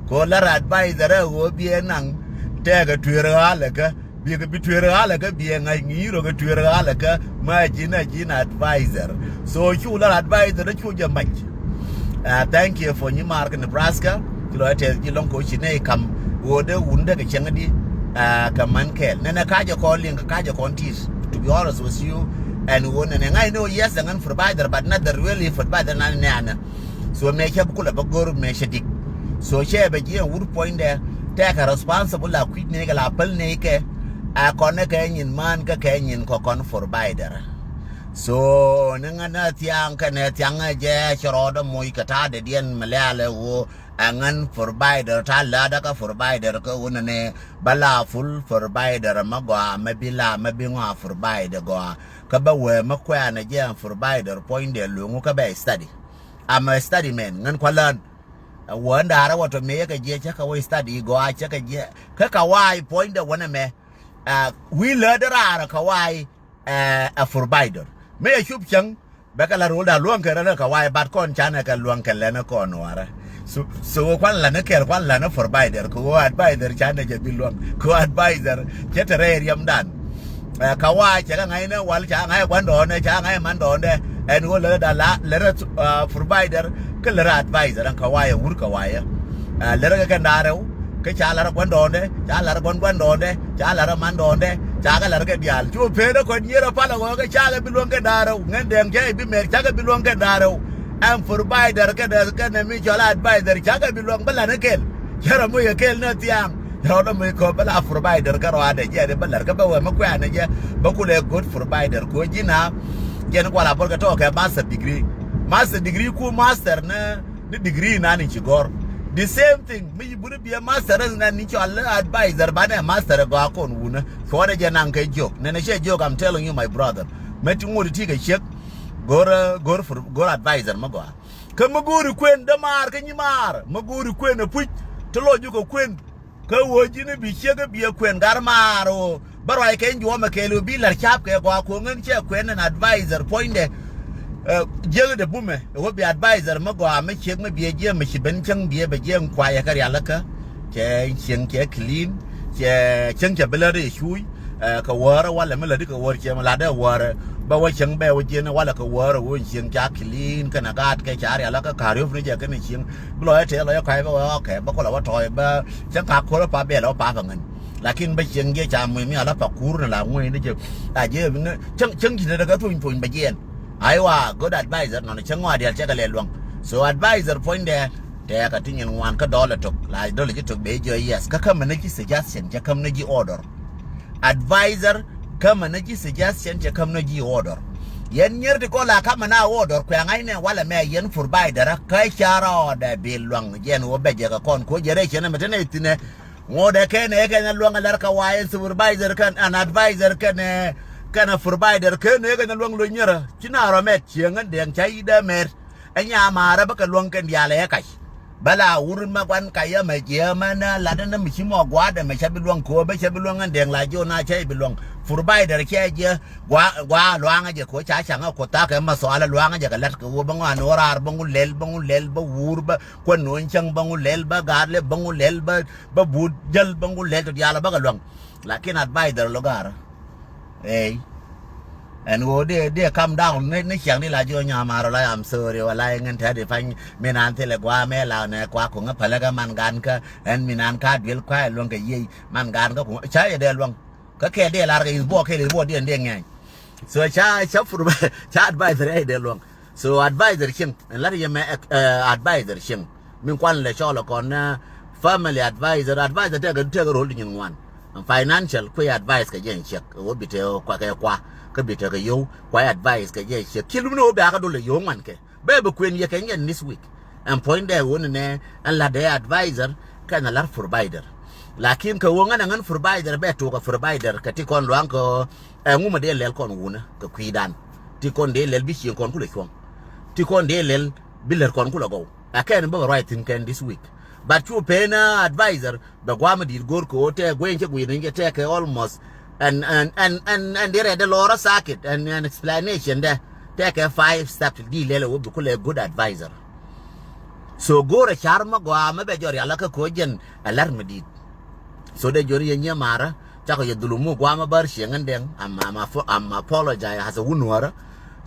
Ko lär advisor a ɣöö bi ɛ naŋ. Tɛkɛ tueer ɣa̱lɛ kä. Bi kɛ bi tueer ɣa̱lɛ kä bi ɛ ŋa̱c ŋi̱i̱r ɔ kɛ tueer ɣa̱lɛ kä. Ma ji̱n a ji̱n advisor. So cu lär advisor a cu jɛ mac. Uh, thank you for nyi maar kä Nebraska. Ci lɔ tɛth ji̱ lɔŋ ko ci nɛy kam ɣöö dee wun dee kɛ cäŋ di. Uh, kɛ man kɛɛl nɛnɛ ka̱cɛ kɔn liŋ kɛ ka̱cɛ kɔn tit. To be honest with you. Ɛn ɣöö nɛnɛ ŋa̱c ni ɣöö yes ɛŋän provider but not the really provider nan nɛɛnɛ. So mëë cä bi kulɛ bä go̱r mëë cä dik. So cɛ bɛ jiɛ wut puɔ̱nydɛ tɛkɛ responsible la kui̱c nɛy kɛ la päl nɛy kɛ. A kɔn ni kɛ nyin man kä kɛ nyin kɔ kɔn provider. So ni ŋä nɛ thiaŋ kɛ nɛ thiaŋ ɛ jɛ cɛ rɔɔdɛ moc kɛ ta̱a̱dɛ diɛn mɛ lɛ̈ɛ̈lɛ ɣöö ɛŋän provider ta̱a̱ lätdä kä provider kä ɣöö nɛnɛ bä la full provider mɛ gɔaa mɛ bi la mɛ bi ŋɔaa provider gɔaa. Kä bä wee mä kuɛ̈ɛ̈n ɛ jiɛn provider puɔ̱nydɛ lueŋu kä bɛ study. I'm a study man ŋän kua̱ lään. Ɛ wee ndaarä wä tɔ mëë yɛ kɛ jiɛ cä kɛ wä study gɔaa cä kɛ jiɛ kä kɛ wa̱a̱ puɔ̱nydɛ wänɛ mɛ. Ɛ wi̱i̱ läätdä raar kɛ wa̱a̱ ɛ provider mëë yɛ cup cäŋ. Bɛ kɛ la ro̱o̱l da̱a̱ luäŋ kɛ rɛl kɛ wa̱a̱ bat kɔn canɛ kɛ luäŋ kɛ lɛn kɔn nuaarä. So, so kuan lan kɛl kuan lan provider kɛ ɣöö advisor canɛ jɛ bi luäŋ kɛ ɣöö advisor cɛ te rɛy riɛmdan. Ɛ, kɛ wa̱a̱ cɛ kɛ ŋa̱cnɛ wal ca ŋa̱c gua̱ndɔɔŋdɛ ca ŋa̱c mandɔɔŋdɛ. Ɛn ɣöö lärä da̱a̱ la lärä, ɛ, provider kä lärä advisor ɛn kɛ wa̱a̱ ɛ wur kɛ wa̱a̱ ɛ. Ɛ, lärä kɛ kɛn da̱a̱ rɛw. Kä ca lar gua̱ndɔɔŋdɛ ca lar gua̱n gua̱ndɔɔŋdɛ ca lar mandɔɔŋdɛ ca kɛ lar kɛ diaal cu peen ɛ kɔn nyier ɛ pal ɛ ɣɔɔ kɛ ca kɛ bi luäŋ kɛ da̱a̱ rɛw ŋän dɛŋ cɛ i̱ bi mɛr ca kɛ bi luäŋ kɛ da̱a̱ rɛw. Ɛn provider kɛ dɛ kɛ nɛ mi cɔl advisor ca kɛ bi luäŋ bä lan ɛ kɛl. Cɛ rɔ moc ɛ kɛl nɛ thia̱a̱ŋ cɛ rɔ dɔ moc kɔ bä la provider kɛ rɔ adɛ jɛ ri bä lar kɛ bä wɛ mi kuɛ̈ɛ̈n ɛ jɛ bä kulɛ good provider ko ji̱n a. Jɛn kual a bɔr kɛ tɔɔkɛ master degree. Master degree ku master ni ni degree nan in ci gɔr. The same thing mi yi buni biɛ master ni nan in cɔal advisor banɛ master gɔaa kɔn wunä. Cuɔnɛ jɛ naŋ kɛ jiök nɛnɛ cɛ jiök. I'm telling you my brother. Mɛ ti ŋot ti kɛ ciek. Gor gor gor advisor mɛ gɔaa. Kä mi go̱o̱ri kuën dämaar kä nyimaar, mi go̱o̱ri kuën ɛ puc ti lɔc jukɛ kuën. Kä wee ji̱n bi ciek ɛ bi ɛ kuën gar maar ɣöö bä ruac kɛ juɔmɛ kɛɛl ɣöö bi la̱r ca̱a̱p kɛ gɔaa ko̱ŋ ɛn cɛ kuën ɛn advisor puɔ̱nydɛ. Jiäk dee bumɛ ɛ wee bi advisor mi gɔaa mi ciek mi bi ɛ jiɛm mi ci ben cäŋ bi ɛ bɛ jiɛm kuayɛ kɛ rialikä. Cɛ cieŋ cɛ clean, cɛ cäŋ cɛ bi lät i̱ cuuc. Kɛ wäärä walɛ mi lätdi kɛ wäär ciɛ mi latdɛ wäärä bä wä cäŋ bɛ wä jiɛn walɛ kɛ wäärä wä cieŋ ca clean kɛnɛ gaat kɛ ca rial kä ka̱r yop ni jɛ kɛnɛ cieŋ. Bi lɔ ɛ tëë lɔ ɛ ka̱c bä wä ɔkɛ bä kulɛ wä tɔɔc bä cäŋ ka ko̱rä pa bɛl wä pa bä ŋän. Lakin bä cieŋ jiɛ ca muc mi ala pa kuur ni la ŋuec ni jɛ a jiɛ cäŋ cäŋ ji̱ ni dɛ kɛ thuny thuny bä jiɛn. Aiwa good advisor nɔn cäŋ ŋɔa dial cɛ kɛ lɛ luäŋ. So advisor puɔ̱nydɛ tɛɛkä ti nyin ŋuan kä dɔlɛ tok la dɔlɛ ji̱ tok bee jiɔ yes kä kämɛ ni ji̱ suggestion cɛ käm ni ji̱ order. Advisor kämɛ ni ji̱ suggestion cɛ käm ni ji̱ order. Yɛn nyier ti kɔ la kamɛ na order kuɛ ŋa̱cnɛ walɛ mɛ yɛn provider kä carɔ dɛ bi luaŋ jɛn wä bɛ jɛ kɛ kɔn ko jɛ rɛ cɛn mɛ tɛnɛ thinɛ. Ŋuɔdɛ kɛn ɛ kɛn luaŋ lɛr kɛ wa yɛn supervisor kɛn an advisor kɛn kɛn provider kɛn ɛ kɛn luaŋ lo nyierä ci na rɔ mɛt cieŋ ɛn dɛŋ ca yi dɛ mɛt. Ɛ nyamaarä bä kɛ luäŋ kɛn diaal ɛ kac. Bä la wur ma guan kac yɛ mɛ jiɛ mɛ nä lat ni mi ci mɔ gua̱a̱dɛ mɛ cä bi luäŋ ko̱o̱ bä cä bi luäŋ ɛn dɛŋ la jiɔ na cä bi luäŋ. Provider cɛ jiɛ gua gua luaŋä jɛ ko̱o̱ ca caŋä ko̱ thakɛ ma thɔalä luaŋä jɛ kɛ lat kɛ wur bä ŋɔan wä raar bä ŋu lɛl bä ŋu lɛl bä wur bä kuän nuɔ̱n cäŋ bä ŋu lɛl bä gaat lɛ bä ŋu lɛl bä bä but jäl bä ŋu lɛl tɔ diaal bä kɛ luäŋ. Lakin advider lo gaarä. Ey. Ɛn ɣöö dee dee calm down ni ni ciaŋ ni la jiɔ nyamaar wala I'm sorry wala ŋän tɛt i̱ pany mi naan thilɛ gua̱a̱ mɛ la nɛ kua kuŋä päläkä man gan kä ɛn mi naan ka duel kua ɛ luäŋ kɛ yiey man gan kä kuŋä ca yɛ dee luäŋ. Kä kɛ dee lar kɛ is buɔ kɛ is buɔ dee dee ŋɛny. So ca ca fur ca advisor ɛ dee luäŋ. So advisor cieŋ ɛn lat yɛ mɛ advisor cieŋ. Min kuan lɛ cɔl kɔn family advisor, advisor tekɛ tekɛ rol di nyin ŋuan. Financial kuɛ advice kɛ jɛ ciek wä bi te kua kɛ kua kɛ bi tekɛ yow kua advice kɛ jɛ ciek. Ci lum ni wä bi aka dol yow ŋuan kɛ bɛ bi kuen yɛ kɛ ŋɛn this week. Ɛn puɔ̱nydɛ wä ni nɛ ɛn lat dee advisor kɛn lat provider. Lakin kɛ wä ŋän ɛŋän provider bɛ tok ɛ provider kɛ ti kɔn luaŋ kɛ ɛŋu mɛ dee lɛl kɔn wunä kɛ kui̱dan. Ti kɔn dee lɛl bi cieŋ kɔn kulɛ cuɔ̱ŋ. Ti kɔn dee lɛl bi lɛr kɔn kulɛ gɔw. Ɛ kɛn bä kɛ ruac thi̱n kɛn this week. But cu pen advisor bɛ gua̱a̱m di̱i̱t go̱o̱r kɛ ɣöö tɛk gueny cä guiy ni jɛ tɛk kɛ almost. Ɛn ɛn ɛn ɛn ɛn di rɛɛt dee lɔɔrä sakit ɛn ɛn explanation dɛ tɛk kɛ five step di lɛl ɛ wä bi kulɛ good advisor. So go̱o̱r ɛ car mä gɔaa mä bɛ jɔ rial kä ko̱ jɛn ɛ lär mi di̱i̱t. So dee jɔri yɛ nyiɛ maarä cakɔ yɛ dhulumu guamä bär cieŋ in dɛŋ. I'm, I'm, I'm apologize as a wun nuɔrä.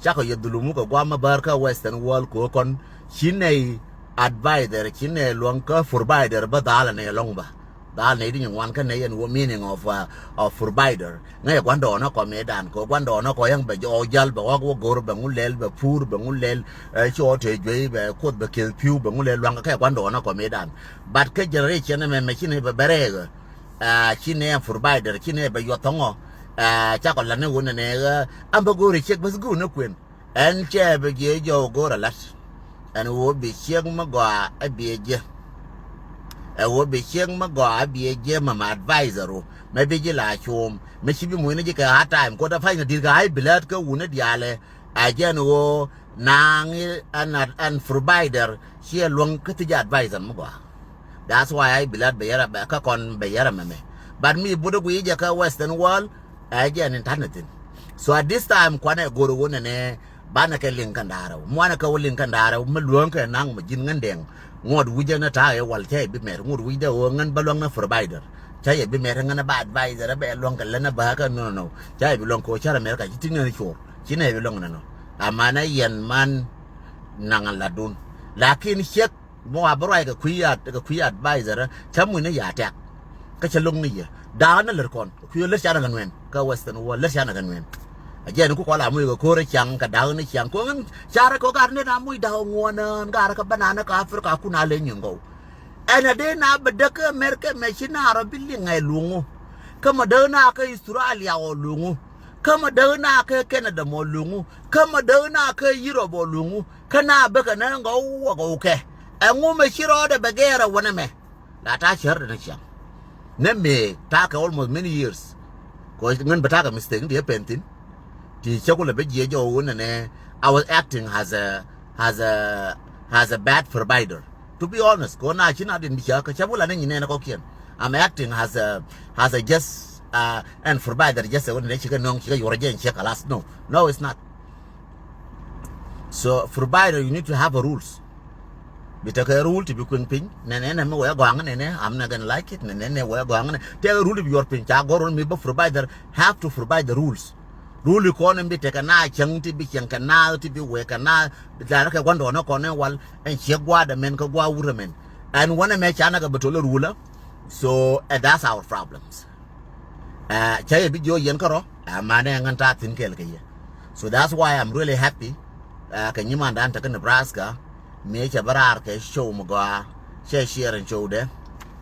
Cakɔ yɛ dhulumu kɛ guamä bär kä western world kɛ kɔn ci nɛy advisor ci nɛy luɔŋ kä provider bä dhal nɛy lɔŋ bä. Dhal nɛy di nyi ŋuan kä nɛy ɛn wä meaning of, uh, of provider. Ŋäc ɛ gua̱ndɔɔnä kɔ mëëdan kɛ gua̱ndɔɔnä kɔ yäŋ bɛ jɔɔk jäl bɛ ɣɔk wä go̱r bɛ ŋu lɛl bɛ pur bɛ ŋu lɛl. Ɛ cɔɔ te juey bɛ kuoth bɛ kieth pi̱w bɛ ŋu lɛl luaŋ kä ɛ gua̱ndɔɔnä kɔ mëëdan. But kä generation ɛmɛ mɛ ci ni bɛ bɛ rɛɛk. Ɛ ci ni ɛ provider ci ni bɛ yuɔth thɔŋɔ. Ɛ cakɔ la̱t ni wun ni nɛ ɣä ɛn bä go̱o̱ri ciek bäth go̱o̱r ni kuën. Ɛn cɛ bɛ jiɛ jɔw go̱o̱r a la̱t. Ɛn ɣöö bi ciek mi gɔaa ɛ biɛ jiɛ. Ɛ ɣöö bi ciek mi gɔaa ɛ biɛ jiɛ mɛ mɛ advisor ru mɛ bi ji̱ la cuum mɛ ci bi muc ni ji̱ kɛ hard time ko̱t ɛ pa̱ny ni di̱t kɛ ay bi lät kä wun ni diaalɛ. Ɛ jɛn ɣöö naaŋ i̱ ɛn, ɛn provider ciɛ luäŋ kä thi̱c advisor mi gɔaa. That's why ay bi lät bɛ yɛrɛ bɛ kä kɔn bɛ yɛrɛ mɛmɛ. But mi but guiy jɛ kä western world ɛ jɛ ni ta̱n ni thi̱n. So at this time kuanɛ go̱r wun nɛnɛ banɛ kɛ liŋ kɛn da̱rɛ wä muanɛ kɛ wä liŋ kɛn da̱rɛ wä mi luäŋ kɛ naŋ mɛ ji̱n ŋän dɛŋ. Ŋuɔt wi̱cdɛ ni ta̱a̱ ɛ wal cä yɛ bi mɛr ŋuɔt wi̱cdɛ wä ŋän bä luäŋ ni provider. Cä yɛ bi mɛr ŋän bä advisor bɛ luäŋ kɛ länä bä kä no no. Cä yɛ bi luäŋ kɛ wä cärɛ mɛr ka ci ti ŋän cor ci nɛ bi luäŋ nɛ no. Amanɛ yɛn man naŋ latdun. Lakin ciek mɔ a bi ruac kɛ kui̱ at kɛ kui̱ advisor cä muc ni ya tɛk. Kä cä lo̱ŋ ni yɛ da̱a̱k ni lär kɔn kɛ kui̱ lär canɛ kɛ nuɛn kä western world lär canɛ kɛ nuɛn. A jɛn ku kɔl a muc kɛ ko̱r caŋ kɛ da̱a̱k ni caŋ ko̱ŋ in carɛ kɛ gat ni na muc da̱a̱k ŋuɔ̱n in gat kɛ bä na ni kɛ Africa kun a leny in gɔw. Ɛn a dee na bɛ däk kä America mɛ ci na rɔ bi liŋ ɛ luŋu. Kä mɛ däk na kä Australia ɔ luŋu. Kä mɛ däk na kä Canada mɔ luŋu. Kä mɛ däk na kä Europe ɔ luŋu. Kä na bäkɛ nä ŋɔw wä gɔw kɛ. Ɛŋu mɛ ci rɔɔdɛ bɛ gɛɛr ɛ wänɛ mɛ. La ta̱a̱ cär dɛ ni ciaŋ. Nɛ mëë ta̱a̱ kɛ almost many years. Kɔ ŋän bɛ ta̱a̱ kɛ mistake ni ti ɛ pɛn thi̱n. Ti cä kulɛ bä jiɛ jɔw wun nɛ nɛ. I was acting as a, as a, as a bad provider. To be honest, kɛ ɣöö na ci na din bi cä kä cä bi la ni nyin nɛn kɔkiɛn. I'm acting as a, as a just, uh, and provider just a wun ne cikɛ nöŋ cikɛ yuɔr jɛ in cikɛ last. No, no, it's not. So provider, you need to have a rules. Bi tekɛ rule ti bi kueŋ piny. Nɛnɛ nɛ mi wee gɔaŋ nɛnɛ, I'm not gonna like it. Nɛnɛ nɛ wee gɔaŋ nɛ tekɛ rule ti bi yuɔr piny. Ca gɔr run mi bä provider have to provide the rules. Rule kɔn in bi tekɛ na cäŋ ti bi cäŋ kɛ na ti bi wee kɛ na. Bi tharɛ kɛ gua̱ndɔɔŋ kɔn in wal ɛn ciek gua̱a̱dɛ mɛn kɛ gua̱a̱ wurɛ mɛn. Ɛn wänɛ mɛ canɛ kɛ bi tolɛ rule. So, eh, that's our problems. Cä yɛ bi jiɔ yɛn kärɔ, ɛ manɛ ŋän ta̱a̱ thi̱n kɛɛl kɛ yɛ. So that's why I'm really happy. Kɛ nyimandan tekä Nebraska, mëë cɛ bä raar kɛ show mi gɔaa, cɛ share in show dɛ.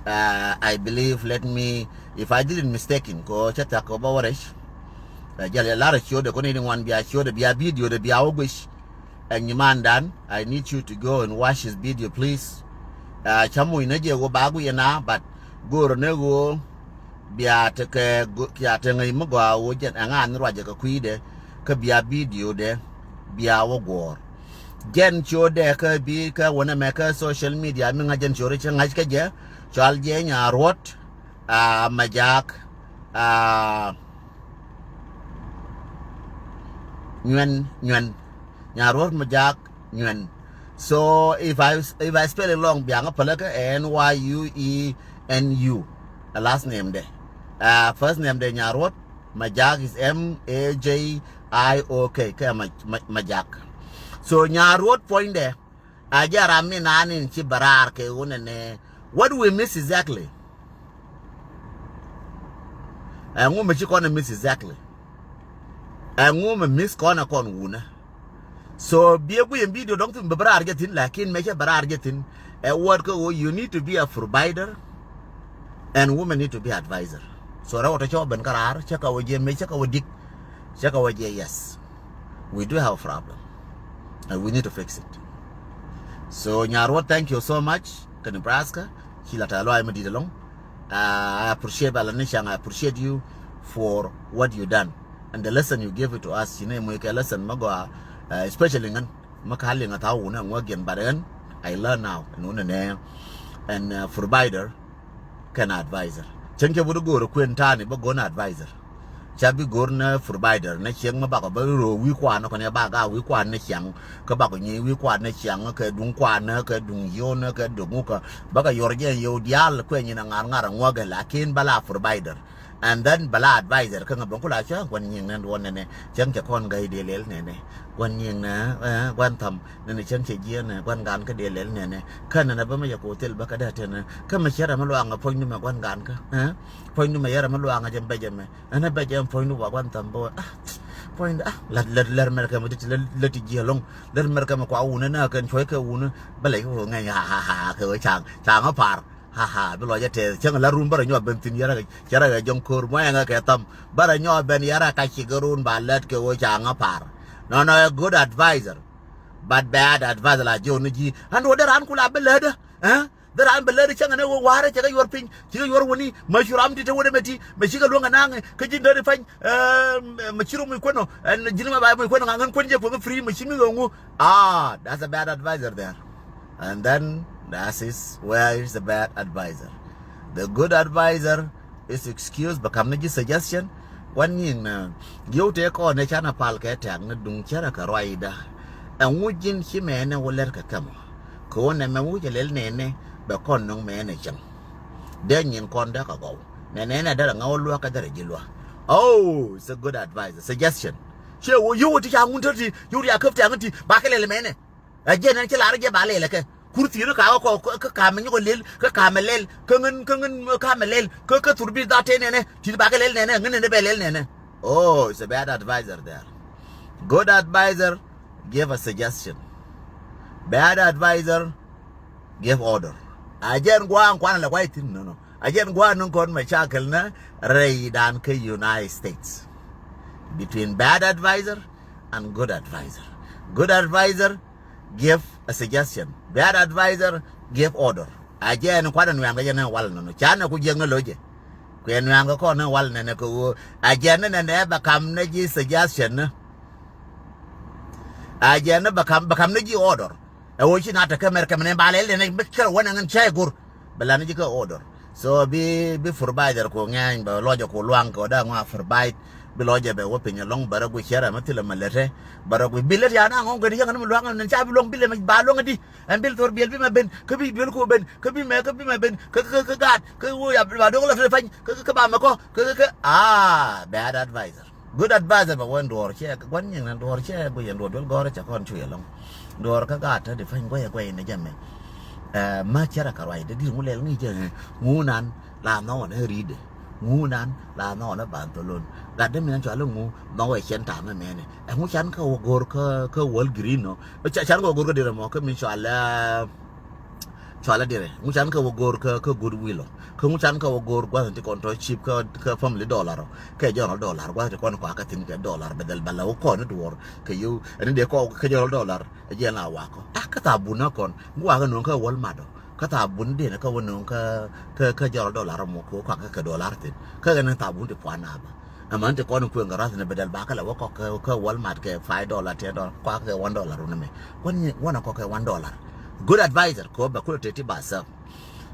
I believe, let me, if I didn't mistaken, kɔ cä thak kɔ bä wä rɛc. Jɛl yɛ lar show dɛ kɔ ni di ŋuan bia show dɛ bia video dɛ bia wä guic. Ɛ nyimandan, I need you to go and watch his video, please. Cä muc ni jɛ ɣöö ba guic ɛna, but go̱o̱rä ni ɣöö bia tekɛ, bia tekɛ ŋäc mi gɔaa ɣöö jɛn ɛŋa ni ruacɛ kɛ kui̱dɛ, kä bia video dɛ bia wä guɔ̱ɔ̱r. Jɛn ciötdɛ kä bi kä wänɛ mɛ kä social media mi ŋa̱c jɛn ciötdɛ cä ŋa̱c kä jɛ, cɔal jɛ Nyaar Ruɔ̱t, a Majak, a Nyuɛn, Nyuɛn. Nyaar Ruɔ̱t Majak Nyuɛn. So if I, if I spell it wrong, bia ŋä päläkä, N Y U E N U. A last name dɛ. A first name dɛ Nyaar Ruɔ̱t, Majak is M A J I O K, kɛ Ma-, Ma-, Majak. So Nyaar Ruɔ̱t puɔ̱nydɛ, a jɛ ram mi naan in ci bä raar kɛ ɣöö nɛnɛ. What we miss exactly? Ɛŋu mi ci kɔn ɛ miss exactly? Ɛŋu mi miss kɔn ɛ kɔn wunä? So biɛ guic ɛn video dɔ̱ŋ thi̱n bɛ bä raar jɛ thi̱n, lakin mɛ cɛ bä raar jɛ thi̱n. Ɛ word kä ɣöö you need to be a provider and women need to be advisor. So rɛw tɔ cɛ wä ben kä raar, cɛ kɛ wä jɛ mɛ, cɛ kɛ wä dik, cɛ kɛ wä jɛ, yes. We do have a problem and we need to fix it. So Nyaar Ruɔ̱t, thank you so much. Kä Nebraska, ci la tɛ̈th lɔaac mi di̱t ɛlɔ̱ŋ. I appreciate, bɛ la ni cäŋ, I appreciate you for what you done and the lesson you give it to us. Ci ni muc kɛ lesson mi gɔaa, especially ŋän mi ka liŋ a tha̱a̱ŋ wunä ŋuäkdiɛn, but ɣän I learn now ɛn wunä nɛ ɛn provider kɛn advisor. Cäŋ cɛ wut go̱o̱r kuën ta̱a̱ni bä go̱o̱r ni advisor. Ca bi go̱o̱r ni provider ni cieŋ mi bakɔ bä ro̱o̱ wi̱i̱ kuanä kɔn ɛ bak a wi̱i̱ kuanä ni ciaŋ. Kä bakɔ nyi wi̱i̱ kuanä ni ciaŋ kɛ duŋ kuanä kɛ duŋ yio̱o̱nä kɛ duŋ wukɛ. Bakɔ yuɔr jɛ yio̱w diaal kuɛ nyin a ŋa̱r ŋa̱r a ŋuäkɛ, lakin bä la provider. And then bä la advisor kä ŋä ben ku la cä gua̱n nyiŋ nɛ duɔ̱n nɛnɛ. Cäŋ cɛ kɔn gäi dee lɛl nɛnɛ. Gua̱n nyiŋ nɛ, gua̱n tham. Nɛnɛ cäŋ cɛ jiɛn nɛ gua̱n gan kä dee lɛl nɛnɛ. Kä nɛnɛ bä mɛ yɛ ko̱ thil bä kä dee tɛnɛ. Kä mɛ cɛ rɛ mɛ luaŋ ɛ puɔ̱ny ni mɛ gua̱n gan kä. Puɔ̱ny ni mɛ yɛ rɛ mɛ luaŋ ɛ jɛ mɛ jɛ mɛ. Ɛn ɛ bɛ jɛ ɛn puɔ̱ny ni wa gua̱n tham bä wä. Puɔ̱ny ni, lät, lät, lät mɛrkɛ mɛ ti, lät, lät ti jiɛ loŋ. Lät mɛrkɛ mɛ kua wunä nä kɛn cuɔ̱c kɛ wunä. Bä lɛ kɛ wä ŋɛny, ha, ha, ha, kɛ wä ca̱ŋ, ca̱ŋ ɛ pa̱r. Ha, ha, bi lɔ jɛ tɛth cäŋ la run bä rɛ nyɔk ben thi̱n yɛrɛ, yɛrɛ kɛ jɔŋ ko̱r muɔ̱yɛŋɛ kɛ tham. Bä rɛ nyɔk ben yɛrɛ ka cikɛ run ba lät kɛ wä ca̱ŋ ɛ pa̱r. Nɔnɔ ɛ good advisor. But bad advisor la jiɔn ni ji̱. An wä dee raan ku la bi lätdä. Ɛ? Dee raan bi lätdä cäŋ ni wä wa̱rä cɛ kɛ yuɔr piny. Cikɛ yuɔr wäni. Mɛ cu ram ti te wä dee mɛ ti. Mɛ cikɛ luäŋ ɛ naŋ. Kä ji̱n dee ri pany. Ɛ, mɛ ci rom mi kuäno. Ɛn ji̱n mɛ ba mi kuäno ŋa̱ ŋän kuän jɛ kuäŋ free mɛ ci mi ɣöŋu. Ah, that's a bad advisor there. And then that is where is the bad advisor. The good advisor is excuse bɛ kam ni ji̱ suggestion. Gua̱n nyiŋ nɛ, yio̱w tëë kɔn ɛ canɛ pal kɛ tɛ̈k ni duŋ cärɛ kɛ ruacda. Ɛŋu ji̱n ci mɛnɛ wä lɛr kɛ kɛmɔ. Kɛ wä nɛmɛ wä cɛ lɛl nɛnɛ bɛ kɔn nöŋ mɛnɛ cäŋ. Dee nyin kɔn dee kɛ gɔw. Nɛnɛ nɛ derɛ ŋa̱ wä luäk kɛ derɛ ji̱ luäk. Oh, it's a good advice, a suggestion. Ciɛ wä yio̱w ti ca ŋun tä ti, yio̱w ti a käp tɛ̈k ni ti, ba kɛ lɛl mɛnɛ. Ɛ jɛn ɛn ci lar jɛ ba lɛl ɛ kɛ. Kur thi̱n kä kä kä kamɛ nyɔk ɛ lɛl, kä kamɛ lɛl, kä ŋän, kä ŋän kamɛ lɛl, kä kä thur bi dha te nɛnɛ, ti ba kɛ lɛl nɛnɛ, ŋän nɛnɛ bɛ lɛl nɛnɛ. Oh, it's a bad advisor there. Good advisor give a suggestion. Bad advisor give order. A jɛn gua̱a̱ŋ kuan lɛ kuay thi̱n nɔnɔ. A jɛn gua̱a̱ŋ ni kɔn mɛ cakɛl ni rɛydan kä United States. Between bad advisor and good advisor. Good advisor give a suggestion. Bad advisor give order. A jɛ ɛn kuat ɛn wiaŋ kɛ jɛ nɛ wal nɔnɔ. Ca nɛ ku jiɛk ni lo̱cɛ. Kuɛ ɛn wiaŋ kɛ kɔn nɛ wal nɛnɛ kɛ ɣöö a jɛ nɛ nɛnɛ bɛ kam nɛ ji̱ suggestion ni. A jɛ nɛ bɛ kam, bɛ kam nɛ ji̱ order. Ɛ ɣöö ci na te kä America mɛn ba lɛl den ɛ bi kɛl wä nɛ ŋän cä ɛ go̱r. Bɛ lan ji̱ kä order. So bi, bi provider ku ŋɛny bɛ lɔcɛ ku luaŋ kɛ wä da̱a̱ ŋɔa provide. Bi lɔcɛ bɛ wä piny ɛlɔŋ bɛ rɔ gui cɛrɛ mɛ thilɛ mɛ lɛtɛ. Bɛ rɔ gui bi lɛt ya na ŋɔŋ gɛn yäŋ ni mi luaŋ ni ca bi luɔŋ bi lɛ mɛ ba luɔŋ di. Ɛn bil thor biɛl bi mɛ ben, kä bi duel ku ben, kä bi mɛ, kä bi mɛ ben, kä, kä, kä gaat, kä wä ya ba dok lɛ fɛ pany, kä, kä, kä ba mɛ kɔ, kä, kä, kä, ah, bad advisor. Good advisor bɛ wä ɛn duɔr cɛ, gua̱n nyiŋ na duɔr cɛ, guic ɛn duɔr duel gɔrɛ cɛ kɔn cuc ɛlɔŋ. Duɔr kä gaat te di pany guɛy, guɛy ni jɛ mɛ. Ɛ, ma cɛ rɛ ka ruacdɛ, di ŋu lɛl ŋi̱i̱c jɛ, ŋu nan, la nhɔk ɛn ɛ ri̱i̱dɛ. Ŋu nan, la nhɔk ɛn ɛ ban tholon. Gat dee mi nan cɔal iŋu, nhɔk ɛ cɛn ta̱a̱ mɛ mɛnɛ. Ɛ ŋu can kä wä go̱r kä, kä wäl green nɔ. Ca-, can kɛ wä go̱r kä dirɛ mɔ kä mi cɔal, eh, cɔal a dirɛ. Ŋu can kɛ wä go̱r kä, kä good will ɔ. Kä ŋu can kɛ wä go̱r gua̱th ti kɔn tɔ cip kä, kä family dollar ɔ. Kɛ general dollar gua̱th ti kɔn kɔa kä thin kɛ dollar bɛ dhɛl bɛ la wä kɔn ni duɔr. Kɛ yio̱w ɛn dee kɔ kɛ general dollar. Ɛ jɛn la wakɔ. A kä thaabun a kɔn. Ŋu wakɛ no̱o̱ŋ kä Walmart ɔ. Kä thaabun den kä wä no̱o̱ŋ kä, kä, kä general dollar mɔ kɛ wä kɔa kä, kä dollar thin. Kä ɛn thaabun ti puan a bä. Ɛmɛn ti kɔn kueŋ kɛ rath ni bɛ dɛl ba kä lɛ wä kɔk kɛ, kɛ Walmart kɛ five dollar, ten dollar, kɔk kɛ one dollar wun ɛmɛ. Wän ni, wän a kɔk kɛ one dollar. Good advisor kɛ wä bɛ kulɛ teti ba sɛp.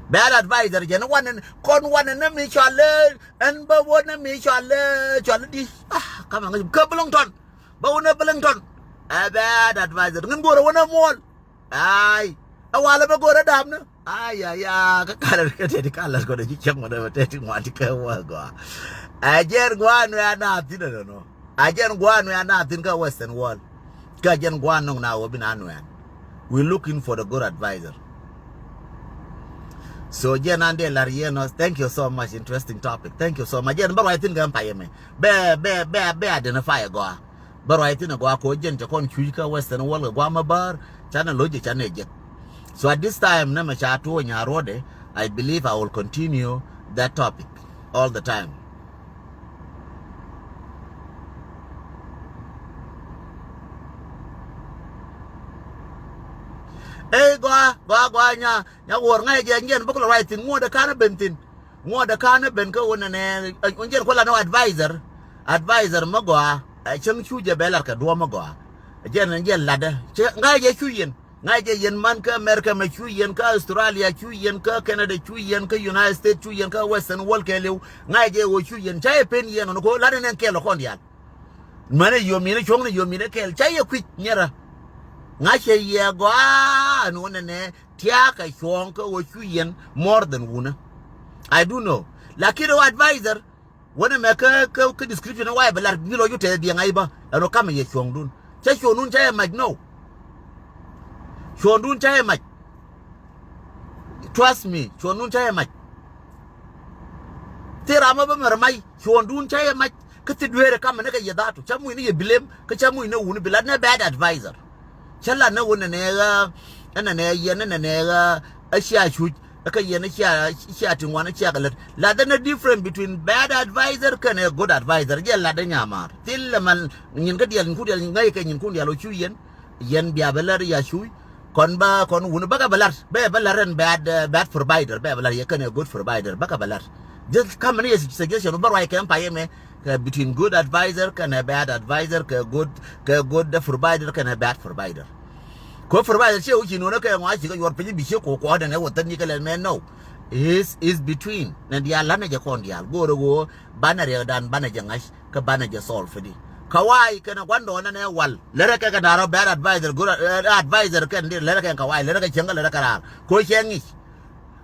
Bad advisor jɛn wän ni, kɔn wän ni mi cɔal, ɛn bä wä ni mi cɔal, cɔal di. Ah, kamɛ ŋäc kä Billington. Bä wä ni Billington. Ɛ bad advisor. Ŋän go̱rɛ wä ni muɔl. Ai. Ɛ walɛ bä go̱rɛ dam ni. Ai, ai, ai, kä kalɛr kä tɛti kalɛr kɔnɛ ci cäŋ mɔnɛ bä tɛti ŋuan ti kɛ wä gɔaa. Ɛ jɛn gua̱a̱n wɛ a naath thin ɛnɔ. Ɛ jɛn gua̱a̱n wɛ a naath thin kä Western world. Kä jɛn gua̱a̱n nɔŋ na wä bi na nuɛɛn. We looking for the good advisor. So jɛn an dee lar yɛn ɔ, thank you so much, interesting topic. Thank you so much. Jɛn bä ruac thin kɛ payɛ mɛ. Bɛ, bɛ, bɛ, bɛ identify gɔaa. Bä ruac thin a gɔaa kɛ ɣöö jɛn cɛ kɔn cuc kä Western world kɛ guam a bäär, canɛ lo̱c jɛ canɛ jek. So at this time, nɛmɛ ca tuɔɔc nyaar ruɔ̱dɛ, I believe I will continue that topic all the time. Ey, gɔaa, gɔaa, gɔaa, nya, nya wuɔr ŋa̱c jɛ, jɛn bä kulɛ ruac thin, ŋuɔ̱t ɛ ka̱n ɛ ben thin. Ŋuɔ̱t ɛ ka̱n ɛ ben kä wun ɛnɛ, ɛ, wun jɛn kuɛ lat ni advisor. Advisor mi gɔaa, ɛ, cäŋ cu jɛ bɛ lat kɛ duɔ̱ɔ̱p mi gɔaa. Jɛn, jɛn latdä. Cɛ, ŋa̱c jɛ cu yɛn. Ŋa̱c jɛ yɛn man kä America mɛ cu yɛn, kä Australia cu yɛn, kä Canada cu yɛn, kä United States cu yɛn, kä Western world kɛɛliw. Ŋa̱c jɛ ɣöö cu yɛn. Ca jɛ pen yɛn ɣän kɛ ɣöö lat ɛn ɛn kɛɛl ɔ kɔn diaal. Mänɛ yom yɛn cuɔ̱ŋni yom yɛn kɛɛl. Ca jɛ kui̱c nyɛrä. Ŋa̱c jɛ yɛ gɔaa ɛn wun ɛnɛ. Tia̱a̱ kɛ cuɔ̱ɔ̱ŋ kä ɣöö cu yɛn more than wunä. I do know. Lakin ɣöö advisor, wänɛ mɛ kä, kä, kä description ɛ wayɛ bɛ lar bi lɔ ju tɛth biɛŋ a i̱ bä. Ɛn ɣöö kamɛ yɛ cuɔ̱ɔ̱ŋdun. Cä cuɔ̱ɔ̱ŋdun cä yɛ mac, no. Cuɔ̱ɔ̱ŋdun cä yɛ mac. Trust me, cuɔ̱ɔ̱ŋdun cä yɛ mac. Thil ram ɛ bä mɛr mac, cuɔ̱ɔ̱ŋdun cä yɛ mac. Kä thi dueerɛ kamɛ ni kɛ yɛ dhatu, cä muc ni yɛ bilem, kä cä muc ni wuni bi lat ni bad advisor. Cä lat ni wuni nɛ ɣä, ɛn nɛ yɛn, ɛn nɛ ɣä, ɛ cia cuc, ɛ kɛ yɛn, ɛ cia, cia ti ŋuan, ɛ cia kɛ lät. Lat ni different between bad advisor kɛnɛ good advisor. Jɛ lat ni nyamaar. Thil lɛ mal, nyin kä diɛl, nyin kun diɛl, ŋäc kɛ nyin kun diɛl, ɔ cu yɛn. Yɛn bia bä lär ya cuc. Kɔn ba kɔn wun bä kɛ bä lär. Bä bä lär ɛn bad, eh, bad provider. Bä bä lär yɛ kɛn ɛ good provider. Bä kɛ bä lär. Just come ni yɛ suggestion bä ruac kɛ ɛn payɛ mɛ. Kɛ between good advisor kɛn ɛ bad advisor, kɛ good, kɛ good provider kɛn ɛ bad provider. Kɛ provider ciɛ wi̱ci nuɔnɛ kɛ ŋɔa cikɛ yuɔr piny bi ciɛ kɔ kuɔdɛ nɛ wä thäni kɛ lɛl mɛ, no. Is, is between. Nɛ diaal lanɛ jɛ kɔn diaal. Go̱o̱rɛ ɣöö banɛ riɛkdan banɛ jɛ ŋa̱c. Kä banɛ jɛ solve di. Kawai kɛnɛ gua̱ndɔɔŋ nɛnɛ wal. Lɛrɛ kɛ kɛ da̱rɔ bad advisor, good, eh, advisor kɛn dir, lɛrɛ kɛ kawai, lɛrɛ kɛ cieŋ kä lɛrɛ kɛ raar. Ko cɛ ŋi̱c.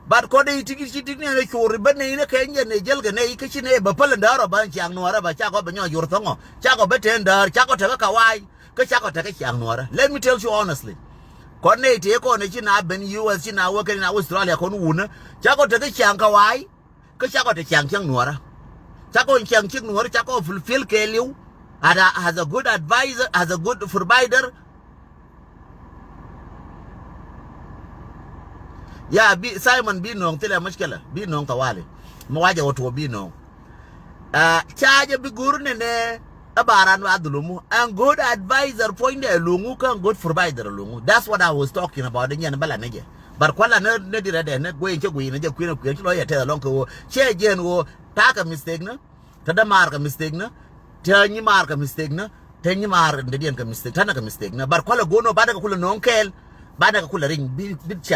But kɔn dee i̱ tik i̱ ci tik ni ɛn cori bä nɛy ni kɛ nyɛ nɛ jäl kɛ nɛy kä ci nɛ bä päl ɛn da̱rɔ bä ɛn ciaŋ nuɔrä bä cakɔ bɛ nyɔk yur thɔŋɔ. Cakɔ bɛ te ɛn da̱r, cakɔ tekɛ kawai. Kä cakɔ tekɛ ciaŋ nuɔrä. Let me tell you honestly. Kɔn nɛy tëë kɔn ɛ ci na ben U S, ci na wä kɛn na Australia kɔn wunä. Cakɔ tekɛ ciaŋ kawai. Kä cakɔ te ciaŋ ciaŋ nuɔrä. Cakɔ ciaŋ ciaŋ nuɔrä, cakɔ fulfill kɛɛliw. As a, as a good advisor, as a good provider. Ya, bi, Simon bi nööŋ thilɛ mushkila, bi nööŋ tawali. Mi wajɛ wä tuɔ bi nööŋ. Ah, ca jɛ bi go̱r nɛnɛ, ɛ ba ran wa dhulumu. Ɛn good advisor puɔ̱nydɛ lo̱ŋu kä ɛn good provider lo̱ŋu. That's what I was talking about. Nyɛn bä la ni jɛ. But kuala ni, ni dirɛ dɛ, ni guiy in cä guiy in cä kui̱n a kui̱n ci lɔ yɛ tɛth alɔŋ kɛ ɣöö cɛ jɛn ɣöö ta̱a̱ kɛ mistake ni. Te dämaar kɛ mistake ni. Te nyimaar kɛ mistake ni. Te nyimaar in dee diɛn kɛ mistake, ta̱nɛ kɛ mistake ni. But kuala go̱o̱n ɣöö ba dee kɛ kulɛ nööŋ kɛɛl. Banɛ kɛ kulɛ riny bi, bi